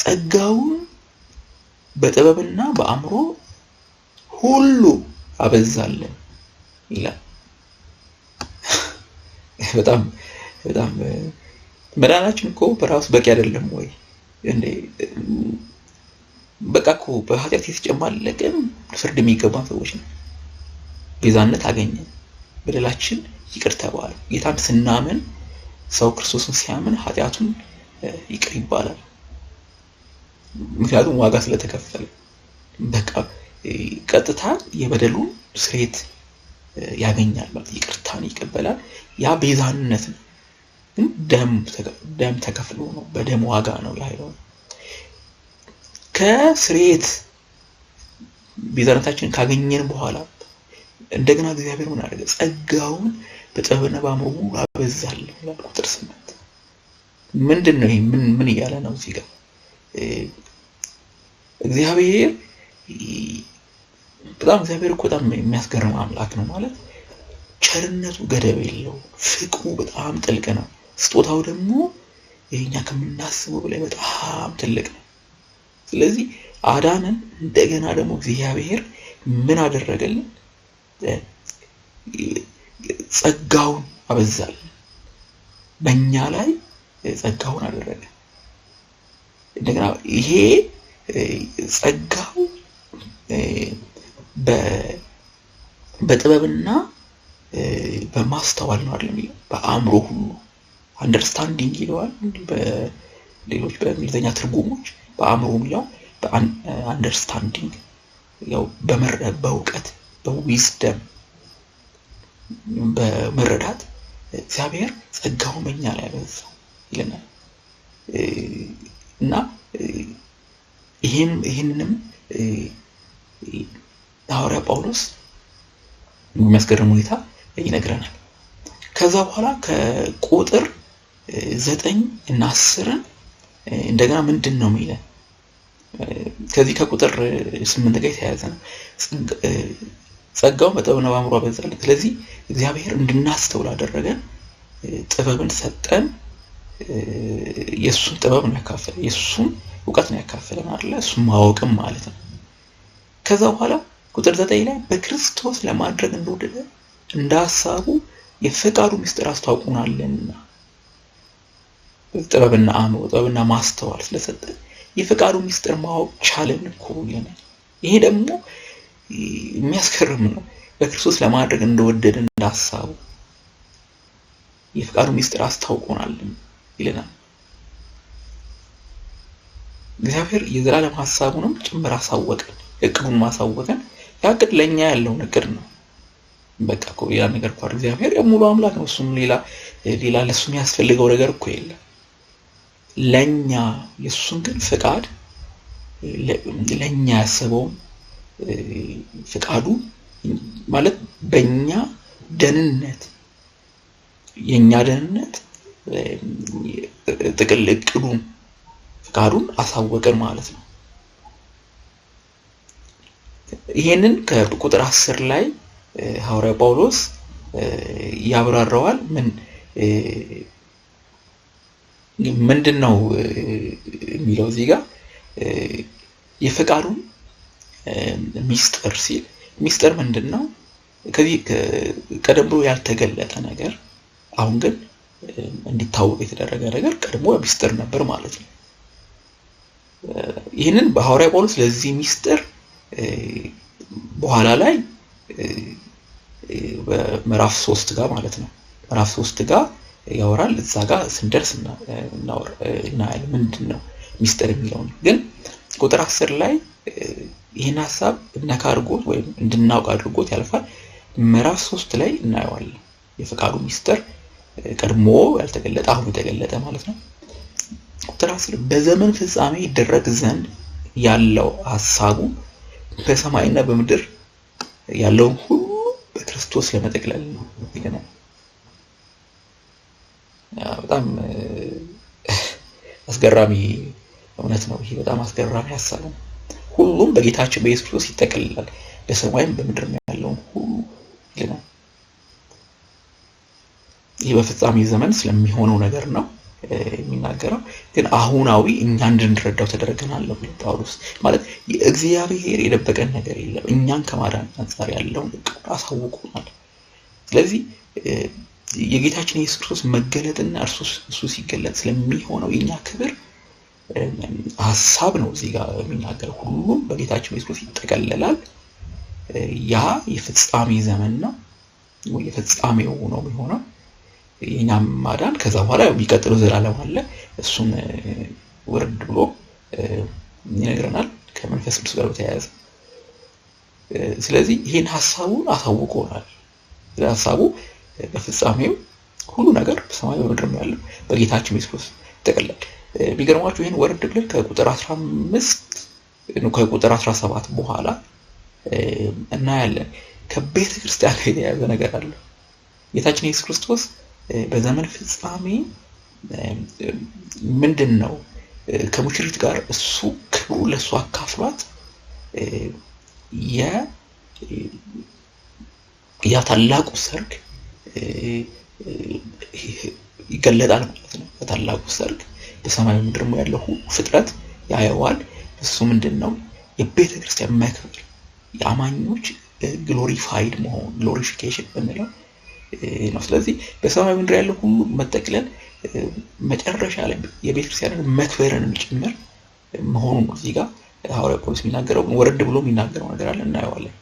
ጸጋውን በጥበብና በአእምሮ ሁሉ አበዛልን ይላል። በጣም በጣም መዳናችን እኮ በራሱ በቂ አይደለም ወይ እንዴ? በቃ እኮ በኃጢአት የተጨማለቅን ፍርድ የሚገባን ሰዎች ነው። ቤዛነት አገኘን፣ በደላችን ይቅር ተባለ። ጌታን ስናምን ሰው ክርስቶስን ሲያምን ኃጢአቱን ይቅር ይባላል። ምክንያቱም ዋጋ ስለተከፈለ በቃ ቀጥታ የበደሉን ስርየት ያገኛል ማለት ይቅርታን ይቀበላል። ያ ቤዛነት ነው። ግን ደም ተከፍሎ ነው፣ በደም ዋጋ ነው ያ የሆነው። ከስርየት ቤዛነታችንን ካገኘን በኋላ እንደገና እግዚአብሔር ምን አደረገ? ጸጋውን በጥበብና በአእምሮ ሁሉ አበዛልን ይላል ቁጥር 8። ምንድን ነው ይሄ? ምን እያለ ነው እዚህ ጋር? እግዚአብሔር በጣም እግዚአብሔር እኮ በጣም የሚያስገርም አምላክ ነው ማለት ቸርነቱ ገደብ የለው፣ ፍቅሩ በጣም ጥልቅ ነው። ስጦታው ደግሞ የኛ ከምናስበው በላይ በጣም ትልቅ ነው። ስለዚህ አዳነን። እንደገና ደግሞ እግዚአብሔር ምን አደረገልን? ጸጋውን አበዛልን፣ በእኛ ላይ ጸጋውን አደረገ። እንደገና ይሄ ጸጋው በጥበብና በማስተዋል ነው አይደል የሚለው፣ በአእምሮ ሁሉ understanding ይለዋል። በሌሎች በእንግሊዝኛ ትርጉሞች በአእምሮ የሚለው በ understanding ያው በእውቀት በ wisdom በመረዳት እግዚአብሔር ጸጋውን በእኛ ላይ አበዛ ይለናል። እና ይህንንም ሐዋርያ ጳውሎስ በሚያስገርም ሁኔታ ይነግረናል። ከዛ በኋላ ከቁጥር 9 እና 10 እንደገና ምንድን ነው የሚለን? ከዚህ ከቁጥር 8 ጋር የተያያዘ ነው። ጸጋውን በጥበብና በአእምሮ አበዛልን። ስለዚህ እግዚአብሔር እንድናስተውል አደረገን፣ ጥበብን ሰጠን። የእሱን ጥበብ ነው ያካፈለን፣ የእሱን እውቀት ነው ያካፈለን አይደለ? እሱን ማወቅም ማለት ነው። ከዛ በኋላ ቁጥር 9 ላይ በክርስቶስ ለማድረግ እንደወደደ እንደ ሐሳቡ የፈቃዱ ምስጢር አስታውቆናልና። ጥበብና አእምሮ ጥበብና ማስተዋል ስለሰጠን የፈቃዱ ምስጢር ማወቅ ቻለን እኮ ይለናል። ይሄ ደግሞ የሚያስገርም ነው። በክርስቶስ ለማድረግ እንደወደደ እንደ ሐሳቡ የፈቃዱ ምስጢር አስታውቆናል ይለናል። እግዚአብሔር የዘላለም ሐሳቡንም ጭምር አሳወቀን፣ እቅዱን ማሳወቀን። ያ እቅድ ለኛ ያለውን እቅድ ነው። በቃ እኮ ሌላ ነገር እኮ እግዚአብሔር ሙሉ አምላክ ነው። እሱም ሌላ ሌላ ለሱ የሚያስፈልገው ነገር እኮ የለም። ለኛ የሱን ግን ፍቃድ ለኛ ያሰበውን ፍቃዱ ማለት በእኛ ደህንነት የኛ ደህንነት ጥቅል እቅዱን ፍቃዱን አሳወቀን ማለት ነው። ይሄንን ከቁጥር 10 ላይ ሐዋርያ ጳውሎስ ያብራራዋል። ምንድነው የሚለው እዚህ ጋር? የፈቃዱን ሚስጥር ሲል ሚስጥር ምንድነው? ከዚህ ቀደም ብሎ ያልተገለጠ ነገር አሁን ግን እንዲታወቅ የተደረገ ነገር ቀድሞ ሚስጥር ነበር ማለት ነው። ይህንን በሐዋርያ ጳውሎስ ለዚህ ሚስጥር በኋላ ላይ በምዕራፍ 3 ጋር ማለት ነው ምዕራፍ 3 ጋር ያወራል። እዛ ጋር ስንደርስ እናያለን ምንድነው ሚስጥር የሚለው። ግን ቁጥር 10 ላይ ይህን ሐሳብ ነካ አድርጎት ወይም እንድናውቅ አድርጎት ያልፋል። ምዕራፍ 3 ላይ እናየዋለን። የፈቃዱ ሚስጥር ቀድሞ ያልተገለጠ አሁን የተገለጠ ማለት ነው። ቁጥር 10 በዘመን ፍጻሜ ይደረግ ዘንድ ያለው ሐሳቡ በሰማይና በምድር ያለውን ሁሉ በክርስቶስ ለመጠቅለል ነው ይለናል። በጣም አስገራሚ እውነት ነው። ይሄ በጣም አስገራሚ ሐሳብ ነው። ሁሉም በጌታችን በኢየሱስ ክርስቶስ ይጠቀልላል፣ በሰማይም በምድርም ያለውን ሁሉ ይለናል። ይሄ በፍጻሜ ዘመን ስለሚሆነው ነገር ነው የሚናገረው። ግን አሁናዊ እኛ እንድንረዳው ተደርገናል ብሎ ጳውሎስ ማለት እግዚአብሔር የደበቀን ነገር የለም፣ እኛን ከማዳን አንፃር ያለውን እቅድ አሳውቆናል። ስለዚህ የጌታችን ኢየሱስ ክርስቶስ መገለጥና እርሱ ሲገለጥ ስለሚሆነው የኛ ክብር ሐሳብ ነው እዚህ ጋር የሚናገረው። ሁሉም በጌታችን ኢየሱስ ክርስቶስ ይጠቀለላል። ያ የፍጻሜ ዘመን ነው፣ የፍጻሜው ነው የሚሆነው የኛም ማዳን። ከዛ በኋላ የሚቀጥለው ዘላለም አለ። እሱን ወረድ ብሎ ይነግረናል ከመንፈስ ቅዱስ ጋር በተያያዘ። ስለዚህ ይሄን ሐሳቡን አሳውቆናል። ሐሳቡ በፍጻሜው ሁሉ ነገር በሰማይ በምድርም ያለው በጌታችን ኢየሱስ ክርስቶስ ይጠቀልላል። ቢገርማችሁ ይሄን ወረድ ብለን ከቁጥር 15 ነው ከቁጥር 17 በኋላ እናያለን። ከቤተ ክርስቲያን ጋር የተያያዘ ነገር አለ። ጌታችን ኢየሱስ ክርስቶስ በዘመን ፍጻሜ ምንድነው ከሙሽሪት ጋር እሱ ክብሩ ለሱ አካፍሏት ያ ታላቁ ሰርግ ይገለጣል ማለት ነው። ታላቁ ሰርግ በሰማይ በምድርም ያለው ሁሉ ፍጥረት ያየዋል። እሱ ምንድነው የቤተ ክርስቲያን መክበር፣ የአማኞች glorified መሆን glorification በሚለው ነው። ስለዚህ በሰማይ በምድር ያለው ሁሉ መጠቅለል መጨረሻ ላይ የቤተ ክርስቲያንን መክበርንም ጭምር መሆኑን እዚህ ጋር ሐዋርያው ጳውሎስ የሚናገረው። ወረድ ብሎ የሚናገረው ነገር አለ፣ እናየዋለን።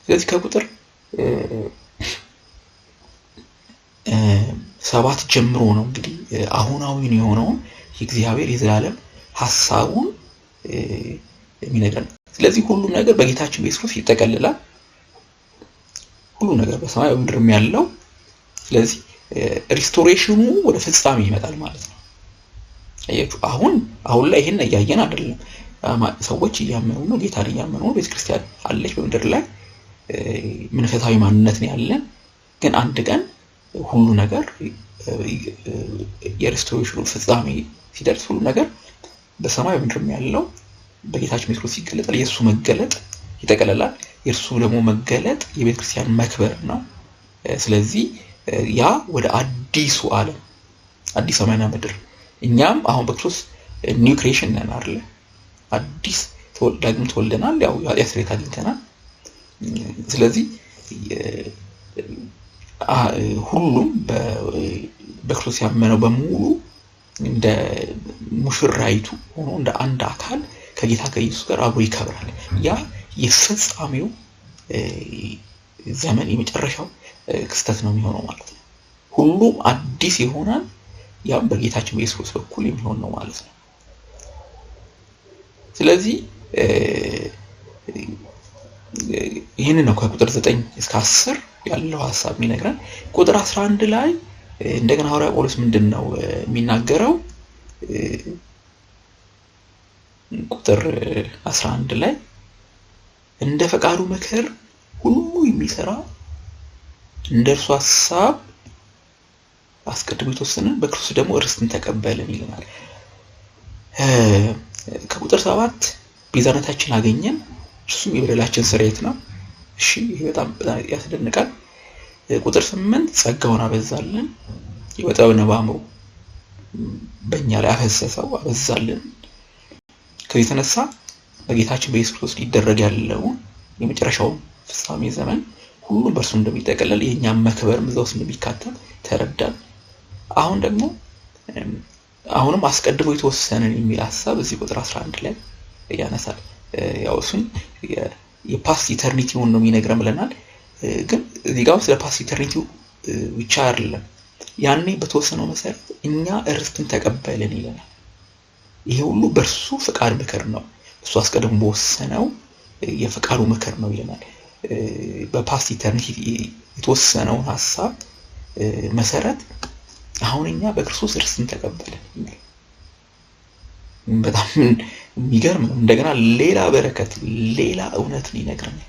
ስለዚህ ከቁጥር 7 ጀምሮ ነው እንግዲህ አሁናዊን የሆነውን የእግዚአብሔር የዘላለም ሐሳቡን የሚነግረን። ስለዚህ ሁሉም ነገር በጌታችን በኢየሱስ ክርስቶስ ይጠቀልላል። ሁሉም ነገር በሰማይ በምድርም ያለው። ስለዚህ restoration ኑ ወደ ፍጻሜ ይመጣል ማለት ነው። አያችሁ፣ አሁን ላይ ይሄን እያየን አይደለም። ሰዎች እያመኑ ነው፣ ጌታን እያመኑ ነው። ቤተክርስቲያን አለች በምድር ላይ፣ መንፈሳዊ ማንነት ነው ያለን። ግን አንድ ቀን ሁሉ ነገር የ restoration ኑ ፍጻሜ ሲደርስ ሁሉ ነገር በሰማይ በምድርም ያለው በጌታችን ኢየሱስ ክርስቶስ ይገለጣል። የእሱ መገለጥ ይጠቀልላል። የእርሱ ደግሞ መገለጥ የቤተክርስቲያን መክበር ነው። ስለዚህ ያ ወደ አዲሱ ዓለም፣ አዲስ ሰማይና ምድር፣ እኛም አሁን በክርስቶስ new creation ነን አይደለ? አዲስ ዳግም ተወልደናል። ያው የኃጢአት ስርየት አግኝተናል። ስለዚህ ሁሉም በክርስቶስ ያመነው በሙሉ እንደ ሙሽራይቱ ሆኖ እንደ አንድ አካል ከጌታ ከኢየሱስ ጋር አብሮ ይከብራል። ያ የፍጻሜው ዘመን የመጨረሻው ክስተት ነው የሚሆነው ማለት ነው። ሁሉም አዲስ ይሆናል። ያም በጌታችን በኢየሱስ ክርስቶስ በኩል የሚሆን ነው ማለት ነው። ስለዚህ ይህንን ነው ከቁጥር 9 እስከ 10 ያለው ሐሳብ የሚነግረን። ቁጥር 11 ላይ እንደገና ሐዋርያው ጳውሎስ ምንድን ነው የሚናገረው? ቁጥር 11 ላይ እንደ ፈቃዱ ምክር ሁሉ የሚሰራ እንደ እርሱ ሐሳብ አስቀድሞ የተወሰነ በክርስቶስ ደግሞ ርስትን ተቀበልን ይለናል። ከቁጥር 7 ቤዛነታችን አገኘን፣ እርሱም የበደላችን ስርየት ነው። እሺ፣ ይሄ በጣም በጣም ያስደንቃል። ቁጥር 8 ጸጋውን አበዛልን፣ በጥበብና በአእምሮ በእኛ ላይ አፈሰሰው፣ አበዛልን። ከዚህ የተነሳ በጌታችን በኢየሱስ ክርስቶስ ሊደረግ ያለውን የመጨረሻውን ፍጻሜ ዘመን ሁሉም በእርሱ እንደሚጠቀለል የእኛም መክበርም እዛ ውስጥ እንደሚካተት ተረዳን። አሁን ደግሞ አሁንም አስቀድሞ የተወሰነን የሚል ሐሳብ እዚህ ቁጥር 11 ላይ ያነሳል። ያው እሱን የ past eternity ውን ነው የሚነግረን ብለናል። ግን እዚህ ጋር ስለ past eternity ው ብቻ አይደለም። ያኔ በተወሰነው መሰረት እኛ ርስትን ተቀበልን ይለናል። ይሄ ሁሉ በእርሱ ፍቃድ ምክር ነው፣ እሱ አስቀድሞ በወሰነው የፍቃዱ ምክር ነው ይለናል። በ past eternity የተወሰነውን ሐሳብ መሰረት አሁን እኛ በክርስቶስ ርስትን ተቀበልን። በጣም የሚገርም ነው። እንደገና ሌላ በረከት፣ ሌላ እውነትን ይነግረናል።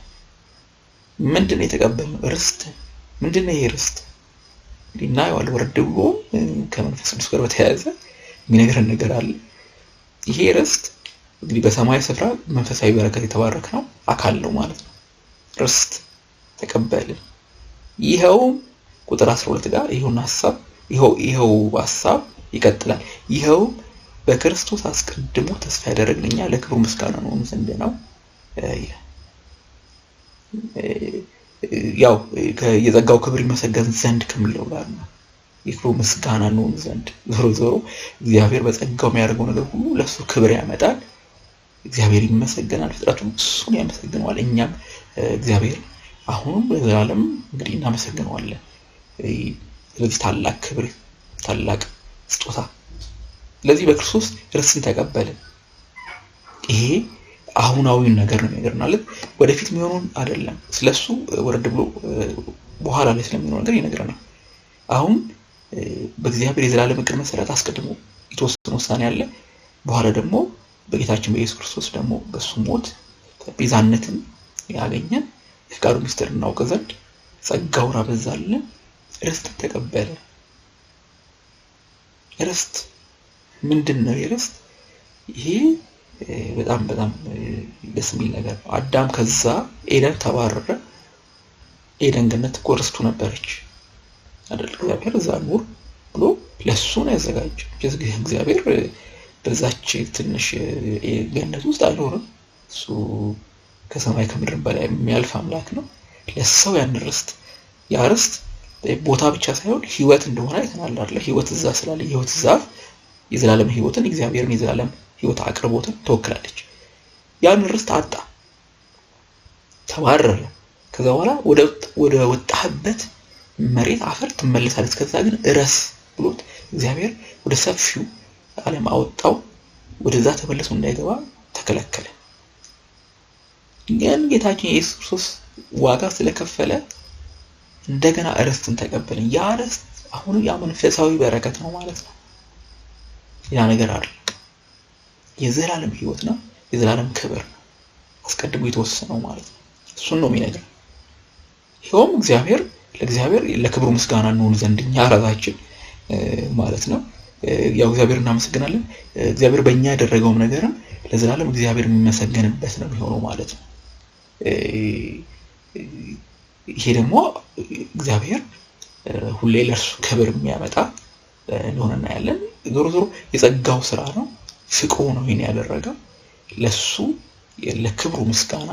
ምንድነው የተቀበልነው? ርስት። ምንድነው ይሄ ርስት? እናየዋለን። ወረድ ብሎ ከመንፈስ ቅዱስ ጋር በተያያዘ የሚነግረን ነገር አለ። ይሄ ርስት እንግዲህ በሰማይ ስፍራ መንፈሳዊ በረከት የተባረክነው አካል ነው ማለት ነው። ርስት ተቀበልን። ይኸው ቁጥር 12 ጋር ይኸው ሐሳብ ይቀጥላል። ይኸው በክርስቶስ አስቀድሞ ተስፋ ያደረግን እኛ ለክብሩ ምስጋና ነው ዘንድ ነው። ያው የጸጋው ክብር ይመሰገን ዘንድ ከሚለው ጋር ነው። የክብሩ ምስጋና ነው ዘንድ። ዞሮ ዞሮ እግዚአብሔር በጸጋው የሚያደርገው ነገር ሁሉ ለሱ ክብር ያመጣል። እግዚአብሔር ይመሰገናል፣ ፍጥረቱ እሱን ያመሰግነዋል። እኛም እግዚአብሔር አሁንም ለዘላለም እንግዲህ እናመሰግነዋለን። ስለዚህ ታላቅ ክብር፣ ታላቅ ስጦታ። ስለዚህ በክርስቶስ ርስትን ተቀበልን። ይሄ አሁናዊውን ነገር ነው የሚነግረን፣ ማለት ወደፊት የሚሆነውን አይደለም። ስለሱ ወረድ ብሎ በኋላ ላይ ስለሚሆነው ነገር ይነግረናል። አሁን በእግዚአብሔር የዘላለም እቅድ መሰረት አስቀድሞ የተወሰነ ውሳኔ አለ። በኋላ ደግሞ በጌታችን በኢየሱስ ክርስቶስ ደግሞ በሱ ሞት ቤዛነትን ያገኘን የፍቃዱ ምስጢር እናውቅ ዘንድ ጸጋውን አበዛልን፣ ርስትን ተቀበለ። ርስት ምንድነው? የርስት ይሄ በጣም በጣም ደስ የሚል ነገር ነው። አዳም ከዛ ኤደን ተባረረ። ኤደን ገነት እኮ ርስቱ ነበረች አይደል? እግዚአብሔር እዛ ኑር ብሎ ለሱ ነው ያዘጋጀው። እግዚአብሔር በዛች ትንሽ ገነት ውስጥ አይኖርም። እሱ ከሰማይ ከምድር በላይ የሚያልፍ አምላክ ነው። ለሰው ያን ርስት፣ ያ ርስት ቦታ ብቻ ሳይሆን ህይወት እንደሆነ አይተናል አይደል? ህይወት እዛ ስላለ የህይወት ዛፍ የዘላለም ህይወትን እግዚአብሔርን የዘላለም ሕይወት አቅርቦትን ትወክላለች። ያን ርስት አጣ፣ ተባረረ። ከዛ በኋላ ወደ ወጣህበት መሬት አፈር ትመለሳለች። ከዛ ግን እረስ ብሎት እግዚአብሔር ወደ ሰፊው ዓለም አወጣው። ወደዛ ተመልሶ እንዳይገባ ተከለከለ። ግን ጌታችን ኢየሱስ ክርስቶስ ዋጋ ስለከፈለ እንደገና ርስትን ተቀበልን። ያ ርስት አሁንም ያ መንፈሳዊ በረከት ነው ማለት ነው። ያ ነገር አይደለም፣ የዘላለም ሕይወት ነው፣ የዘላለም ክብር ነው፣ አስቀድሞ የተወሰነው ማለት ነው። እሱን ነው የሚነግረን። ይኸውም እግዚአብሔር ለእግዚአብሔር ለክብሩ ምስጋና እንሆን ዘንድ እኛ ራሳችን ማለት ነው። ያው እግዚአብሔር እናመሰግናለን። እግዚአብሔር በእኛ ያደረገውም ነገርም ለዘላለም እግዚአብሔር የሚመሰገንበት ነው የሚሆነው ማለት ነው። ይሄ ደግሞ እግዚአብሔር ሁሌ ለእርሱ ክብር የሚያመጣ እንደሆነ እናያለን። ዞሮ ዞሮ የጸጋው ስራ ነው፣ ፍቅሩ ነው ይሄን ያደረገው። ለሱ ለክብሩ ምስጋና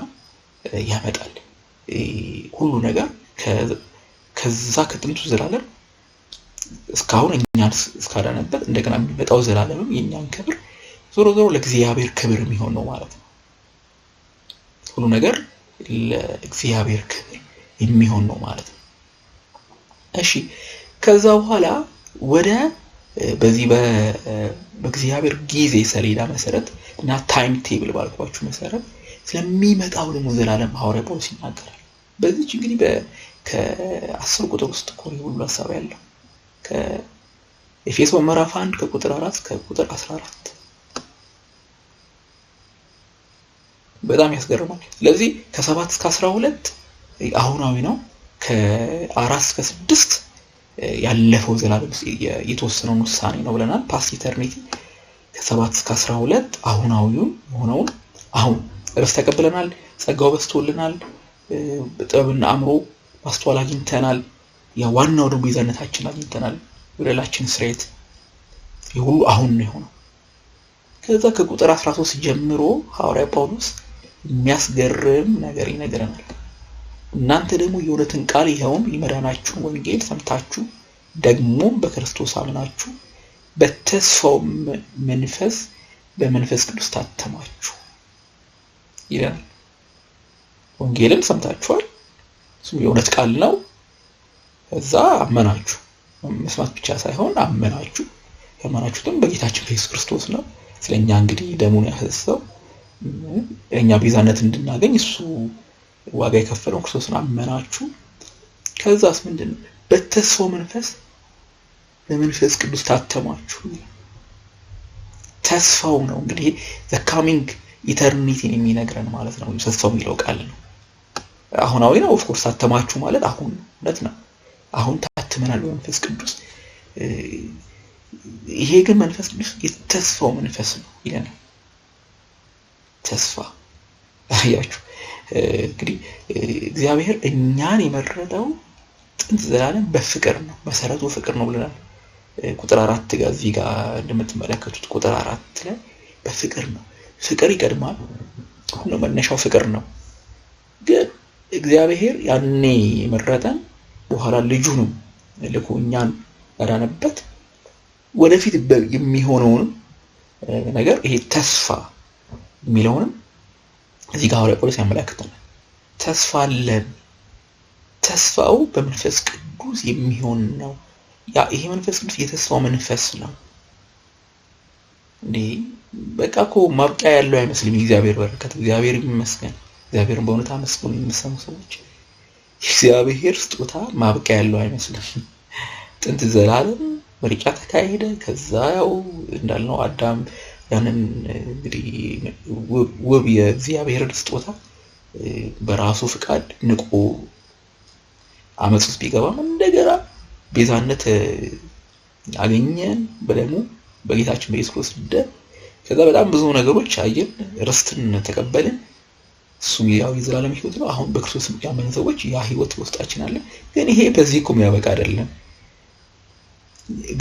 ያመጣል። ሁሉ ነገር ከዛ ከጥንቱ ዘላለም እስካሁን እኛን እስካዳነበት እንደገና የሚመጣው ዘላለምም የእኛን ክብር ዞሮ ዞሮ ለእግዚአብሔር ክብር የሚሆን ነው ማለት ነው። ሁሉ ነገር ለእግዚአብሔር ክብር የሚሆን ነው ማለት ነው። እሺ፣ ከዛ በኋላ ወደ በዚህ በእግዚአብሔር ጊዜ ሰሌዳ መሰረት እና time table ባልኳችሁ መሰረት ስለሚመጣው ደግሞ ዘላለም ሐዋርያ ጳውሎስ ይናገራል። በዚች እንግዲህ ከ10 ቁጥር ውስጥ እኮ ነው ሁሉ ሀሳብ ያለው። ከኤፌሶን ምዕራፍ 1 ከቁጥር 4 እስከ ቁጥር 14 በጣም ያስገርማል። ስለዚህ ከ7 እስከ 12 አሁናዊ ነው። ከ4 እስከ 6 ያለፈው ዘላለም የተወሰነውን ውሳኔ ነው ብለናል። past eternity። ከ7 እስከ 12 አሁናዊውን የሆነውን አሁን ርስት ተቀብለናል። ጸጋው በዝቶልናል። ጥበብና አእምሮ ማስተዋል አግኝተናል። ያ ዋናው ደግሞ ቤዛነታችን አግኝተናል። የበደላችን ስርየት የሁሉ አሁን ነው የሆነው። ከዛ ከቁጥር 13 ጀምሮ ሐዋርያ ጳውሎስ የሚያስገርም ነገር ይነግረናል። እናንተ ደግሞ የእውነትን ቃል ይኸውም የመዳናችሁን ወንጌል ሰምታችሁ ደግሞም በክርስቶስ አምናችሁ በተስፋው መንፈስ በመንፈስ ቅዱስ ታተማችሁ ይለናል። ወንጌልን ሰምታችኋል፣ እሱም የእውነት ቃል ነው። ከዛ አመናችሁ። መስማት ብቻ ሳይሆን አመናችሁ። ያመናችሁትም በጌታችን በኢየሱስ ክርስቶስ ነው። ስለኛ እንግዲህ ደሙን ያፈሰሰው እኛ ቤዛነት እንድናገኝ እሱ ዋጋ የከፈለው ክርስቶስን አመናችሁ። ከዛስ ምንድን ነው? በተስፋው መንፈስ በመንፈስ ቅዱስ ታተማችሁ። ተስፋው ነው እንግዲህ the coming eternity ን የሚነግረን ማለት ነው። ተስፋው የሚለው ቃል ነው። አሁናዊ ነው። of course ታተማችሁ ማለት አሁን እውነት ነው። አሁን ታትመናል በመንፈስ ቅዱስ። ይሄ ግን መንፈስ ቅዱስ የተስፋው መንፈስ ነው ይለናል። ተስፋ አያችሁ እንግዲህ እግዚአብሔር እኛን የመረጠው ጥንት ዘላለም በፍቅር ነው። መሰረቱ ፍቅር ነው ብለናል። ቁጥር 4 ጋር እዚህ ጋር እንደምትመለከቱት ቁጥር 4 ላይ በፍቅር ነው። ፍቅር ይቀድማል። ሁሉ መነሻው ፍቅር ነው። ግን እግዚአብሔር ያኔ የመረጠን በኋላ ልጁንም ልኮ እኛን ያዳነበት ወደፊት የሚሆነውንም ነገር ይሄ ተስፋ የሚለውንም እዚህ ጋር ሐዋርያ ጳውሎስ ያመለክተናል። ተስፋ አለን። ተስፋው በመንፈስ ቅዱስ የሚሆን ነው። ያ ይሄ መንፈስ ቅዱስ የተስፋው መንፈስ ነው። እንዴ በቃ እኮ ማብቂያ ያለው አይመስልም የእግዚአብሔር በረከት። እግዚአብሔር ይመስገን። እግዚአብሔርን በእውነት አመስግኑ የምትሰሙ ሰዎች። እግዚአብሔር ስጦታ ማብቂያ ያለው አይመስልም። ጥንት ዘላለም ምርጫ ተካሄደ። ከዛ ያው እንዳልነው አዳም ያንን እንግዲህ ውብ የእግዚአብሔርን ስጦታ በራሱ ፍቃድ ንቆ አመፅ ውስጥ ቢገባም እንደገና ቤዛነት አገኘን በደሙ በጌታችን በኢየሱስ ክርስቶስ ደም። ከዛ በጣም ብዙ ነገሮች አየን፣ ርስትን ተቀበልን። እሱም ያው የዘላለም ሕይወት ነው። አሁን በክርስቶስ ያመንን ሰዎች ያ ሕይወት በውስጣችን አለ። ግን ይሄ በዚህ እኮ የሚያበቃ አይደለም።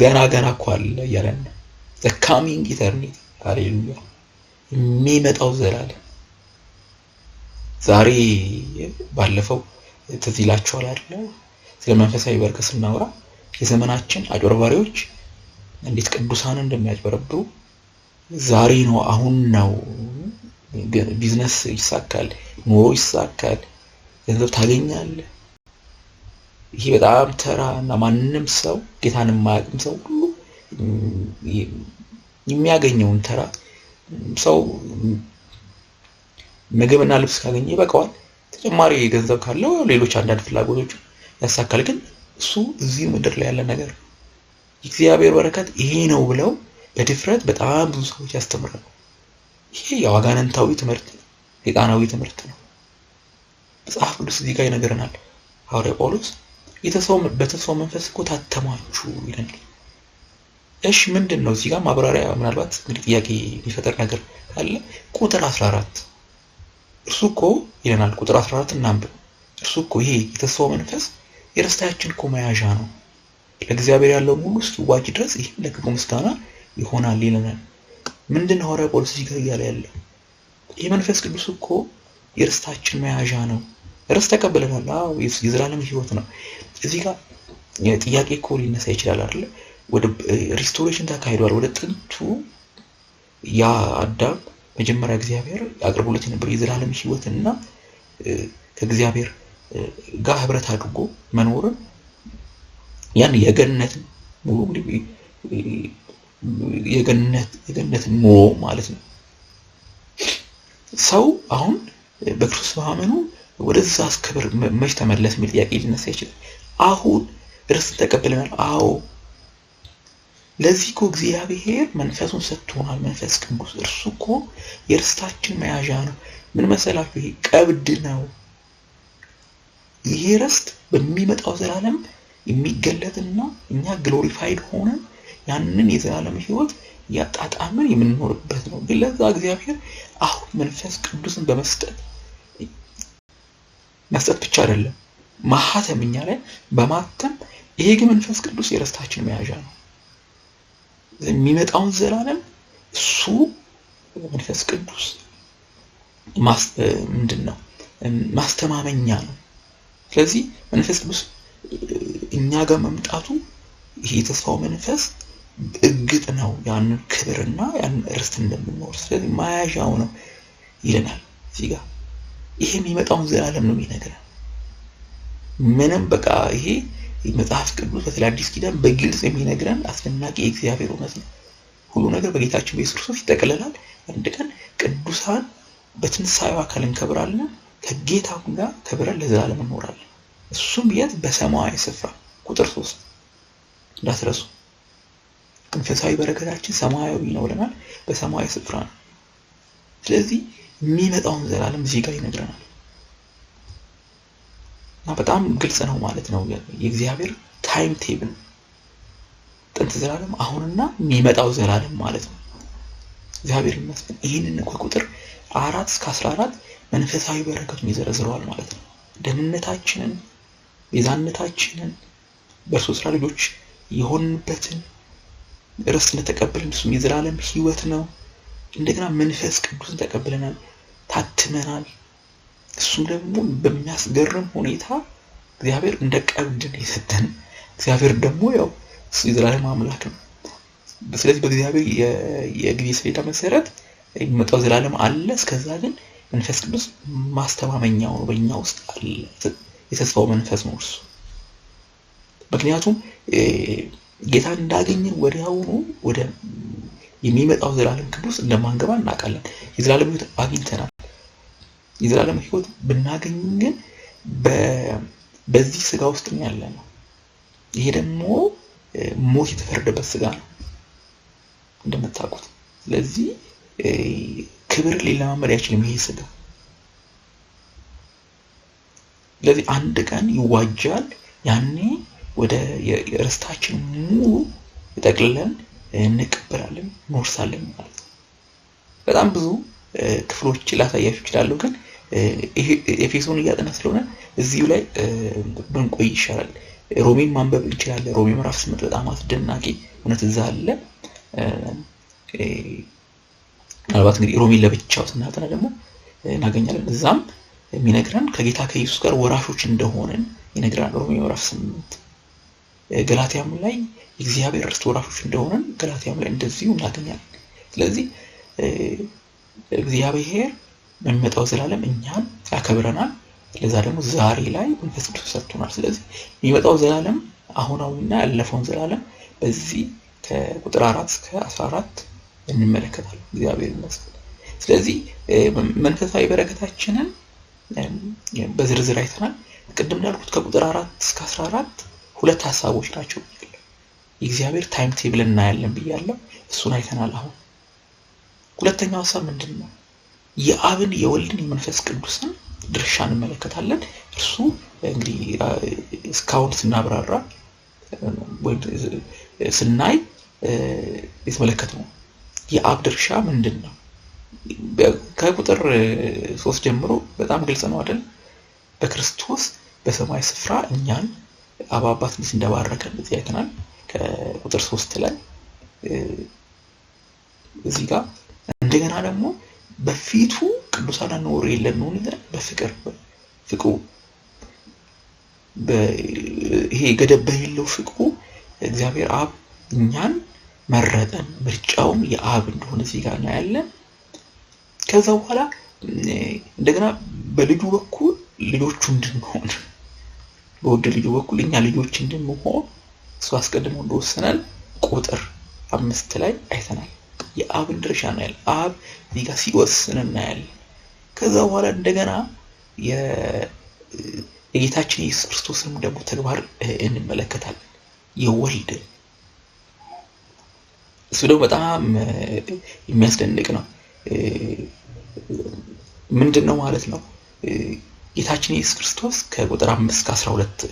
ገና ገና እኮ አለ እያለን ነው። the coming eternity ሃሌሉያ፣ የሚመጣው ዘላለም። ዛሬ ባለፈው ትዝ ይላችኋል አይደለ? ስለ መንፈሳዊ በረከት ስናወራ የዘመናችን አጭበርባሪዎች እንዴት ቅዱሳንን እንደሚያጭበረብሩ ዛሬ ነው፣ አሁን ነው፣ ቢዝነስ ይሳካል፣ ኑሮ ይሳካል፣ ገንዘብ ታገኛለህ። ይሄ በጣም ተራ እና ማንም ሰው ጌታን የማያውቅም ሰው ሁሉ የሚያገኘውን ተራ ሰው ምግብና ልብስ ካገኘ ይበቃዋል። ተጨማሪ ገንዘብ ካለው ሌሎች አንዳንድ ፍላጎቶች ያሳካል። ግን እሱ እዚህ ምድር ላይ ያለ ነገር ነው። የእግዚአብሔር በረከት ይሄ ነው ብለው በድፍረት በጣም ብዙ ሰዎች ያስተምራሉ። ይሄ የአጋንንታዊ ትምህርት ነው፣ ሰይጣናዊ ትምህርት ነው። መጽሐፍ ቅዱስ እዚህ ጋር ይነግረናል። ሐዋርያ ጳውሎስ በተስፋው መንፈስ እኮ ታተማችሁ ይለናል። እሺ ምንድን ነው እዚህ ጋር ማብራሪያ? ምናልባት እንግዲህ ጥያቄ የሚፈጠር ነገር ካለ ቁጥር 14 እርሱ እኮ ይለናል። ቁጥር 14 እናንብብ። እርሱ እኮ ይሄ የተስፋው መንፈስ የርስታችን እኮ መያዣ ነው፣ ለእግዚአብሔር ያለውን ሁሉ እስኪዋጅ ድረስ ይህም ለክብሩ ምስጋና ይሆናል ይለናል። ምንድን ነው ሐዋርያ ጳውሎስ እዚህ ጋር እያለ ያለው? ይህ መንፈስ ቅዱስ እኮ የርስታችን መያዣ ነው። ርስት ተቀብለናል። አዎ የዘላለም ሕይወት ነው። እዚህ ጋር ጥያቄ እኮ ሊነሳ ይችላል አይደለ? ወደ restoration ተካሂዷል። ወደ ጥንቱ ያ አዳም መጀመሪያ እግዚአብሔር አቅርቦለት የነበረው የዘላለም ሕይወትና ከእግዚአብሔር ጋር ህብረት አድርጎ መኖርን ያን የገነት ሙሉ የገነት ኑሮ ማለት ነው። ሰው አሁን በክርስቶስ በማመኑ ወደዛ ክብር መች ተመለስ የሚል ጥያቄ ሊነሳ ይችላል። አሁን ርስትን ተቀብለናል። አዎ ለዚህ እኮ እግዚአብሔር መንፈሱን ሰጥቶናል። መንፈስ ቅዱስ እርሱ እኮ የርስታችን መያዣ ነው። ምን መሰላችሁ? ይሄ ቀብድ ነው። ይሄ ርስት በሚመጣው ዘላለም የሚገለጥና እኛ glorified ሆነን ያንን የዘላለም ሕይወት እያጣጣምን የምንኖርበት ነው። ግን ለዛ እግዚአብሔር አሁን መንፈስ ቅዱስን በመስጠት መስጠት ብቻ አይደለም፣ ማህተም እኛ ላይ በማተም ይሄ ግን መንፈስ ቅዱስ የርስታችን መያዣ ነው። የሚመጣውን ዘላለም እሱ መንፈስ ቅዱስ ምንድን ነው ማስተማመኛ ነው። ስለዚህ መንፈስ ቅዱስ እኛ ጋር መምጣቱ ይሄ የተስፋው መንፈስ እርግጥ ነው ያንን ክብርና ያንን ርስት እንደምንወርስ። ስለዚህ መያዣው ነው ይለናል እዚህ ጋር። ይሄ የሚመጣውን ዘላለም ነው የሚነግረን። ምንም በቃ ይሄ መጽሐፍ ቅዱስ በተለይ አዲስ ኪዳን በግልጽ የሚነግረን አስደናቂ የእግዚአብሔር እውነት ነው። ሁሉ ነገር በጌታችን በኢየሱስ ክርስቶስ ይጠቀለላል። አንድ ቀን ቅዱሳን በትንሣኤው አካል እንከብራለን፣ ከጌታም ጋር ከብረን ለዘላለም እንኖራለን። እሱም የት? በሰማያዊ ስፍራ። ቁጥር 3 እንዳትረሱ። መንፈሳዊ በረከታችን ሰማያዊ ነው ብለናል። በሰማያዊ ስፍራ ነው። ስለዚህ የሚመጣውን ዘላለም እዚህ ጋር ይነግረናል እና በጣም ግልጽ ነው ማለት ነው። የእግዚአብሔር time table ጥንት ዘላለም፣ አሁንና የሚመጣው ዘላለም ማለት ነው። እግዚአብሔር ይመስገን። ይህንን ከቁጥር 4 እስከ 14 መንፈሳዊ በረከቱን ይዘረዝረዋል ማለት ነው። ደህንነታችንን፣ ቤዛነታችንን፣ በእርሱ ስራ ልጆች የሆንበትን ርስት እንደተቀበልን እሱም የዘላለም ሕይወት ነው። እንደገና መንፈስ ቅዱስን ተቀብለናል፣ ታትመናል። እሱም ደግሞ በሚያስገርም ሁኔታ እግዚአብሔር እንደ ቀብድ ነው የሰጠን። እግዚአብሔር ደግሞ ያው እሱ የዘላለም አምላክ ነው። ስለዚህ በእግዚአብሔር የጊዜ ሰሌዳ መሰረት የሚመጣው ዘላለም አለ። እስከዛ ግን መንፈስ ቅዱስ ማስተማመኛው ነው፣ በእኛ ውስጥ አለ። የተስፋው መንፈስ ነው እርሱ። ምክንያቱም ጌታ እንዳገኘን ወዲያውኑ ወደ የሚመጣው ዘላለም ክብር ውስጥ እንደማንገባ እናውቃለን። የዘላለም ሕይወት አግኝተናል። የዘላለም ሕይወት ብናገኝ ግን በዚህ ስጋ ውስጥ ነው ያለ ነው። ይሄ ደግሞ ሞት የተፈረደበት ስጋ ነው እንደምታውቁት። ስለዚህ ክብር ሊለማመድ አይችልም ይሄ ስጋ። ስለዚህ አንድ ቀን ይዋጃል። ያኔ ወደ ርስታችን ሙሉ ጠቅልለን እንቀበላለን፣ እንወርሳለን ማለት ነው። በጣም ብዙ ክፍሎች ላሳያችሁ እችላለሁ፣ ግን ኤፌሶን እያጠና ስለሆነ እዚሁ ላይ ብንቆይ ይሻላል። ሮሜን ማንበብ እንችላለን። ሮሜ ምዕራፍ 8 በጣም አስደናቂ እውነት እዛ አለ። ምናልባት እንግዲህ ሮሜን ለብቻው ስናጠና ደግሞ እናገኛለን። እዛም የሚነግረን ከጌታ ከኢየሱስ ጋር ወራሾች እንደሆንን ይነግረናል። ሮሜ ምዕራፍ 8 ገላትያም ላይ የእግዚአብሔር ርስት ወራሾች እንደሆንን ገላትያም ላይ እንደዚሁ እናገኛለን። ስለዚህ እግዚአብሔር በሚመጣው ዘላለም እኛን ያከብረናል። ለዛ ደግሞ ዛሬ ላይ መንፈስ ቅዱስ ሰጥቶናል። ስለዚህ የሚመጣው ዘላለም አሁናዊና ያለፈውን ዘላለም በዚህ ከቁጥር 4 እስከ 14 እንመለከታለን። እግዚአብሔር ይመስገን። ስለዚህ መንፈሳዊ በረከታችንን በዝርዝር አይተናል። ቅድም እንዳልኩት ከቁጥር 4 እስከ 14 ሁለት ሀሳቦች ናቸው ብያለሁ። የእግዚአብሔር time table እናያለን ብያለሁ። እሱን አይተናል። አሁን ሁለተኛው ሀሳብ ምንድን ነው? የአብን የወልድን የመንፈስ ቅዱስን ድርሻ እንመለከታለን። እርሱ እንግዲህ እስካሁን ስናብራራ ወይም ስናይ የተመለከትነው የአብ ድርሻ ምንድን ነው? ከቁጥር 3 ጀምሮ በጣም ግልጽ ነው አይደል? በክርስቶስ በሰማይ ስፍራ እኛን አብ አባት እንዴት እንደባረከን እዚህ አይተናል። ከቁጥር 3 ላይ እዚህ ጋር እንደገና ደግሞ በፊቱ ቅዱሳን ነውር የለን በፍቅር ፍቅሩ ይሄ ገደብ በሌለው ፍቅሩ እግዚአብሔር አብ እኛን መረጠን። ምርጫውም የአብ እንደሆነ እዚህ ጋር እናያለን። ከዛ በኋላ እንደገና በልጁ በኩል ልጆቹ እንድንሆን በውድ ልጁ በኩል እኛ ልጆች እንድንሆን እሱ አስቀድሞ እንደወሰነን ቁጥር 5 ላይ አይተናል። የአብን ድርሻ እናያለን። አብ እዚህ ጋር ሲወስን እናያለን። ከዛ በኋላ እንደገና የጌታችን ኢየሱስ ክርስቶስንም ደግሞ ተግባር እንመለከታለን። የወልድ እሱ ደግሞ በጣም የሚያስደንቅ ነው። ምንድነው ማለት ነው? ጌታችን ኢየሱስ ክርስቶስ ከቁጥር 5 እስከ 12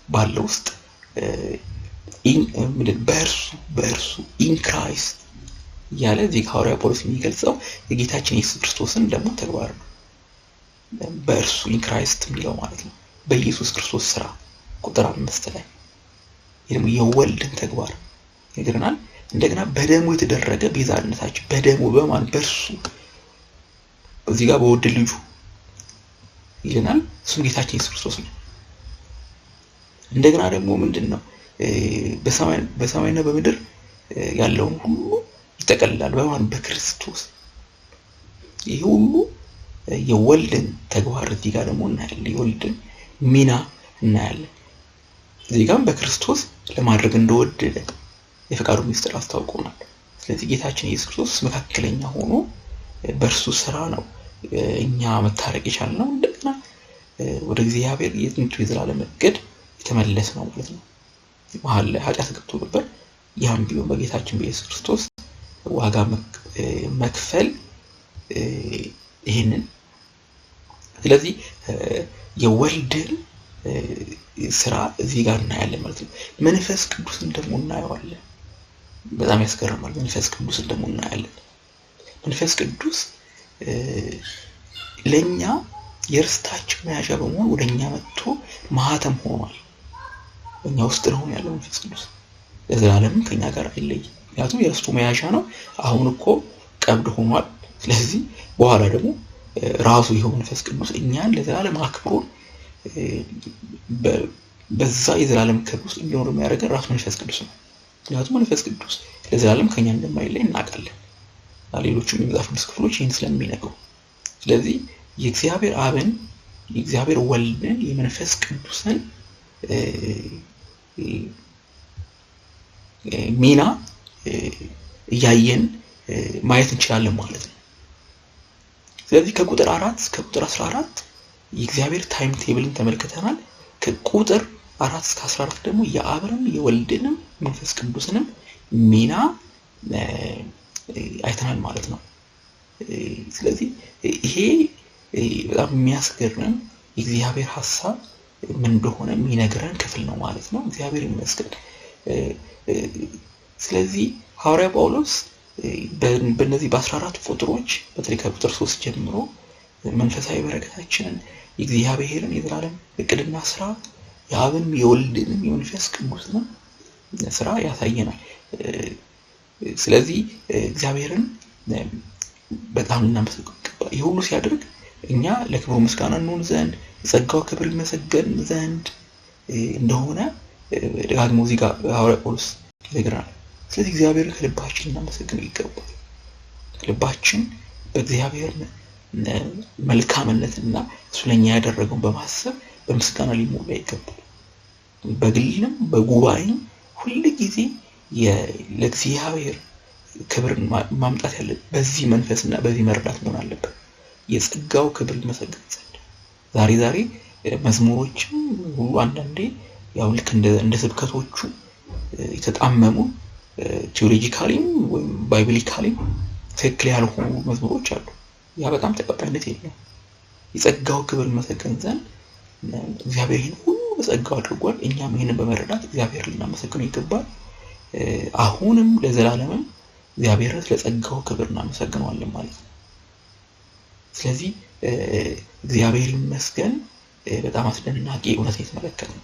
ባለው ውስጥ በእርሱ in Christ እያለ እዚህ ሐዋርያው ጳውሎስ የሚገልጸው የጌታችን ኢየሱስ ክርስቶስን ደግሞ ተግባር ነው። በእርሱ in Christ የሚለው ማለት ነው በኢየሱስ ክርስቶስ ስራ ቁጥር 5 ላይ ደግሞ የወልድን ተግባር ይነግረናል። እንደገና በደሙ የተደረገ ቤዛነታችን በደሙ በማን በእርሱ እዚህ ጋር በውድ ልጁ ይለናል። እሱም ጌታችን ኢየሱስ ክርስቶስ ነው። እንደገና ደግሞ ምንድነው በሰማይና በምድር ያለውን ሁሉ ይጠቀልላል በማን በክርስቶስ። ይሄ ሁሉ የወልድን ተግባር እዚህ ጋር ደግሞ እናያለን። የወልድን ሚና እናያለን። እዚህ ጋርም በክርስቶስ ለማድረግ እንደወደደ የፈቃዱ ሚስጥር አስታውቆናል። ስለዚህ ጌታችን ኢየሱስ ክርስቶስ መካከለኛ ሆኖ በእርሱ ስራ ነው እኛ መታረቅ የቻልነው። እንደገና ወደ እግዚአብሔር የጥንቱ የዘላለም እቅድ የተመለስነው ማለት ነው። መሃል ላይ ኃጢአት ገብቶ ነበር። ያም ቢሆን በጌታችን በኢየሱስ ክርስቶስ ዋጋ መክፈል ይሄንን ስለዚህ የወልድን ስራ እዚህ ጋር እናያለን ማለት ነው። መንፈስ ቅዱስን ደግሞ እናየዋለን። በጣም ያስገርማል። መንፈስ ቅዱስን ደግሞ እናያለን። መንፈስ ቅዱስ ለኛ የርስታችን መያዣ በመሆን ወደኛ መጥቶ ማህተም ሆኗል። እኛ ውስጥ ነው ያለው መንፈስ ቅዱስ ለዘላለም ከኛ ጋር አይለይም። ምክንያቱም የርስቱ መያዣ ነው። አሁን እኮ ቀብድ ሆኗል። ስለዚህ በኋላ ደግሞ ራሱ ይኸው መንፈስ ቅዱስ እኛን ለዘላለም አክብሮን በዛ የዘላለም ክብር ውስጥ እንዲኖር የሚያደርገን ራሱ መንፈስ ቅዱስ ነው። ምክንያቱም መንፈስ ቅዱስ ለዘላለም ከኛ እንደማይለይ እናውቃለን። ሌሎቹም የመጽሐፍ ቅዱስ ክፍሎች ይህን ስለሚነግሩ፣ ስለዚህ የእግዚአብሔር አብን የእግዚአብሔር ወልድን የመንፈስ ቅዱስን ሚና እያየን ማየት እንችላለን ማለት ነው። ስለዚህ ከቁጥር 4 እስከ ቁጥር 14 የእግዚአብሔር time table ን ተመልክተናል። ከቁጥር 4 እስከ 14 ደግሞ የአብንም የወልድንም መንፈስ ቅዱስንም ሚና አይተናል ማለት ነው። ስለዚህ ይሄ በጣም የሚያስገርም የእግዚአብሔር ሐሳብ ምን እንደሆነ የሚነግረን ክፍል ነው ማለት ነው። እግዚአብሔር ይመስገን። ስለዚህ ሐዋርያው ጳውሎስ በእነዚህ በ14 ቁጥሮች በተለይ ከቁጥር 3 ጀምሮ መንፈሳዊ በረከታችንን የእግዚአብሔርን የዘላለም እቅድና ስራ የአብንም የወልድንም የመንፈስ ቅዱስንም ስራ ያሳየናል። ስለዚህ እግዚአብሔርን በጣም እናመሰግን ይገባል። ይህ ሁሉ ሲያደርግ እኛ ለክብሩ ምስጋና እንሆን ዘንድ የጸጋው ክብር ይመሰገን ዘንድ እንደሆነ ደጋግሞ እዚህ ጋር ሐዋርያው ጳውሎስ ይነግረናል። ስለዚህ እግዚአብሔርን ከልባችን እናመሰግን ይገባል። ልባችን በእግዚአብሔር መልካምነትና እሱ ለእኛ ያደረገውን በማሰብ በምስጋና ሊሞላ ይገባል። በግልም በጉባኤም ሁል ጊዜ ለእግዚአብሔር ክብርን ማምጣት ያለ በዚህ መንፈስና በዚህ መረዳት መሆን አለበት። የጸጋው ክብር ይመሰገን ዘንድ ዛሬ ዛሬ መዝሙሮችም ሁሉ አንዳንዴ ያው ልክ እንደ ስብከቶቹ የተጣመሙ theologically ም ወይም biblically ም ትክክል ያልሆኑ መዝሙሮች አሉ። ያ በጣም ተቀባይነት የለውም። የጸጋው ክብር ይመሰገን ዘንድ እግዚአብሔር ይህን ሁሉ በጸጋው አድርጓል። እኛም ይህንን በመረዳት እግዚአብሔር ልናመሰግነው ይገባል። አሁንም ለዘላለምም እግዚአብሔር ስለጸጋው ክብር እናመሰግነዋለን ማለት ነው። ስለዚህ እግዚአብሔር ይመስገን። በጣም አስደናቂ እውነት የተመለከትነው።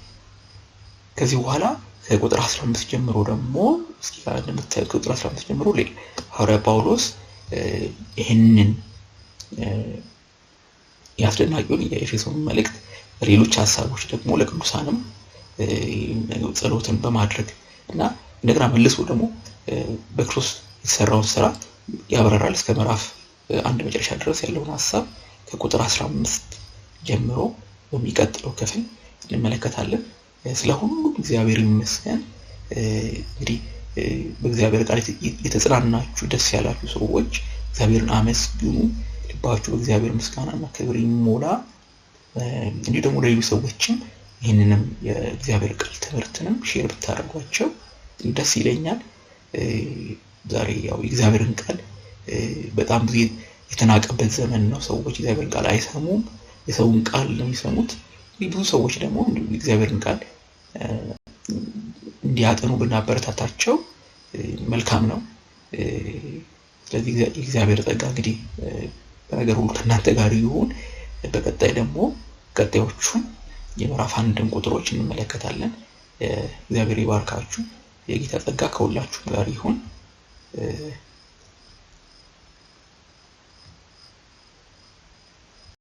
ከዚህ በኋላ ከቁጥር 15 ጀምሮ ደግሞ እስኪ እንደምታዩት ከቁጥር 15 ጀምሮ ሐዋርያ ጳውሎስ ይህንን የአስደናቂውን የኤፌሶን መልእክት ሌሎች ሀሳቦች ደግሞ ለቅዱሳንም ጸሎትን በማድረግ እና እንደገና መልሶ ደግሞ በክርስቶስ የተሰራውን ስራ ያብራራል። እስከ ምዕራፍ 1 መጨረሻ ድረስ ያለውን ሀሳብ ከቁጥር 15 ጀምሮ በሚቀጥለው ክፍል እንመለከታለን። ስለ ሁሉም እግዚአብሔር ይመስገን። እንግዲህ በእግዚአብሔር ቃል የተጽናናችሁ ደስ ያላችሁ ሰዎች እግዚአብሔርን አመስግኑ። ልባችሁ በእግዚአብሔር ምስጋናና ክብር ይሞላ። እንዲሁ ደግሞ ለሌሎች ሰዎችም ይህንንም የእግዚአብሔር ቃል ትምህርትንም share ብታደርጓቸው ደስ ይለኛል። ዛሬ ያው የእግዚአብሔርን ቃል በጣም ብዙ የተናቀበት ዘመን ነው። ሰዎች የእግዚአብሔርን ቃል አይሰሙም፣ የሰውን ቃል ነው የሚሰሙት። ብዙ ሰዎች ደግሞ የእግዚአብሔርን ቃል እንዲያጠኑ ብናበረታታቸው መልካም ነው። ስለዚህ የእግዚአብሔር ጸጋ እንግዲህ በነገር ሁሉ ከእናንተ ጋር ይሁን። በቀጣይ ደግሞ ቀጣዮቹን የምዕራፍ 1 ቁጥሮች እንመለከታለን። እግዚአብሔር ይባርካችሁ። የጌታ ጸጋ ከሁላችሁም ጋር ይሁን።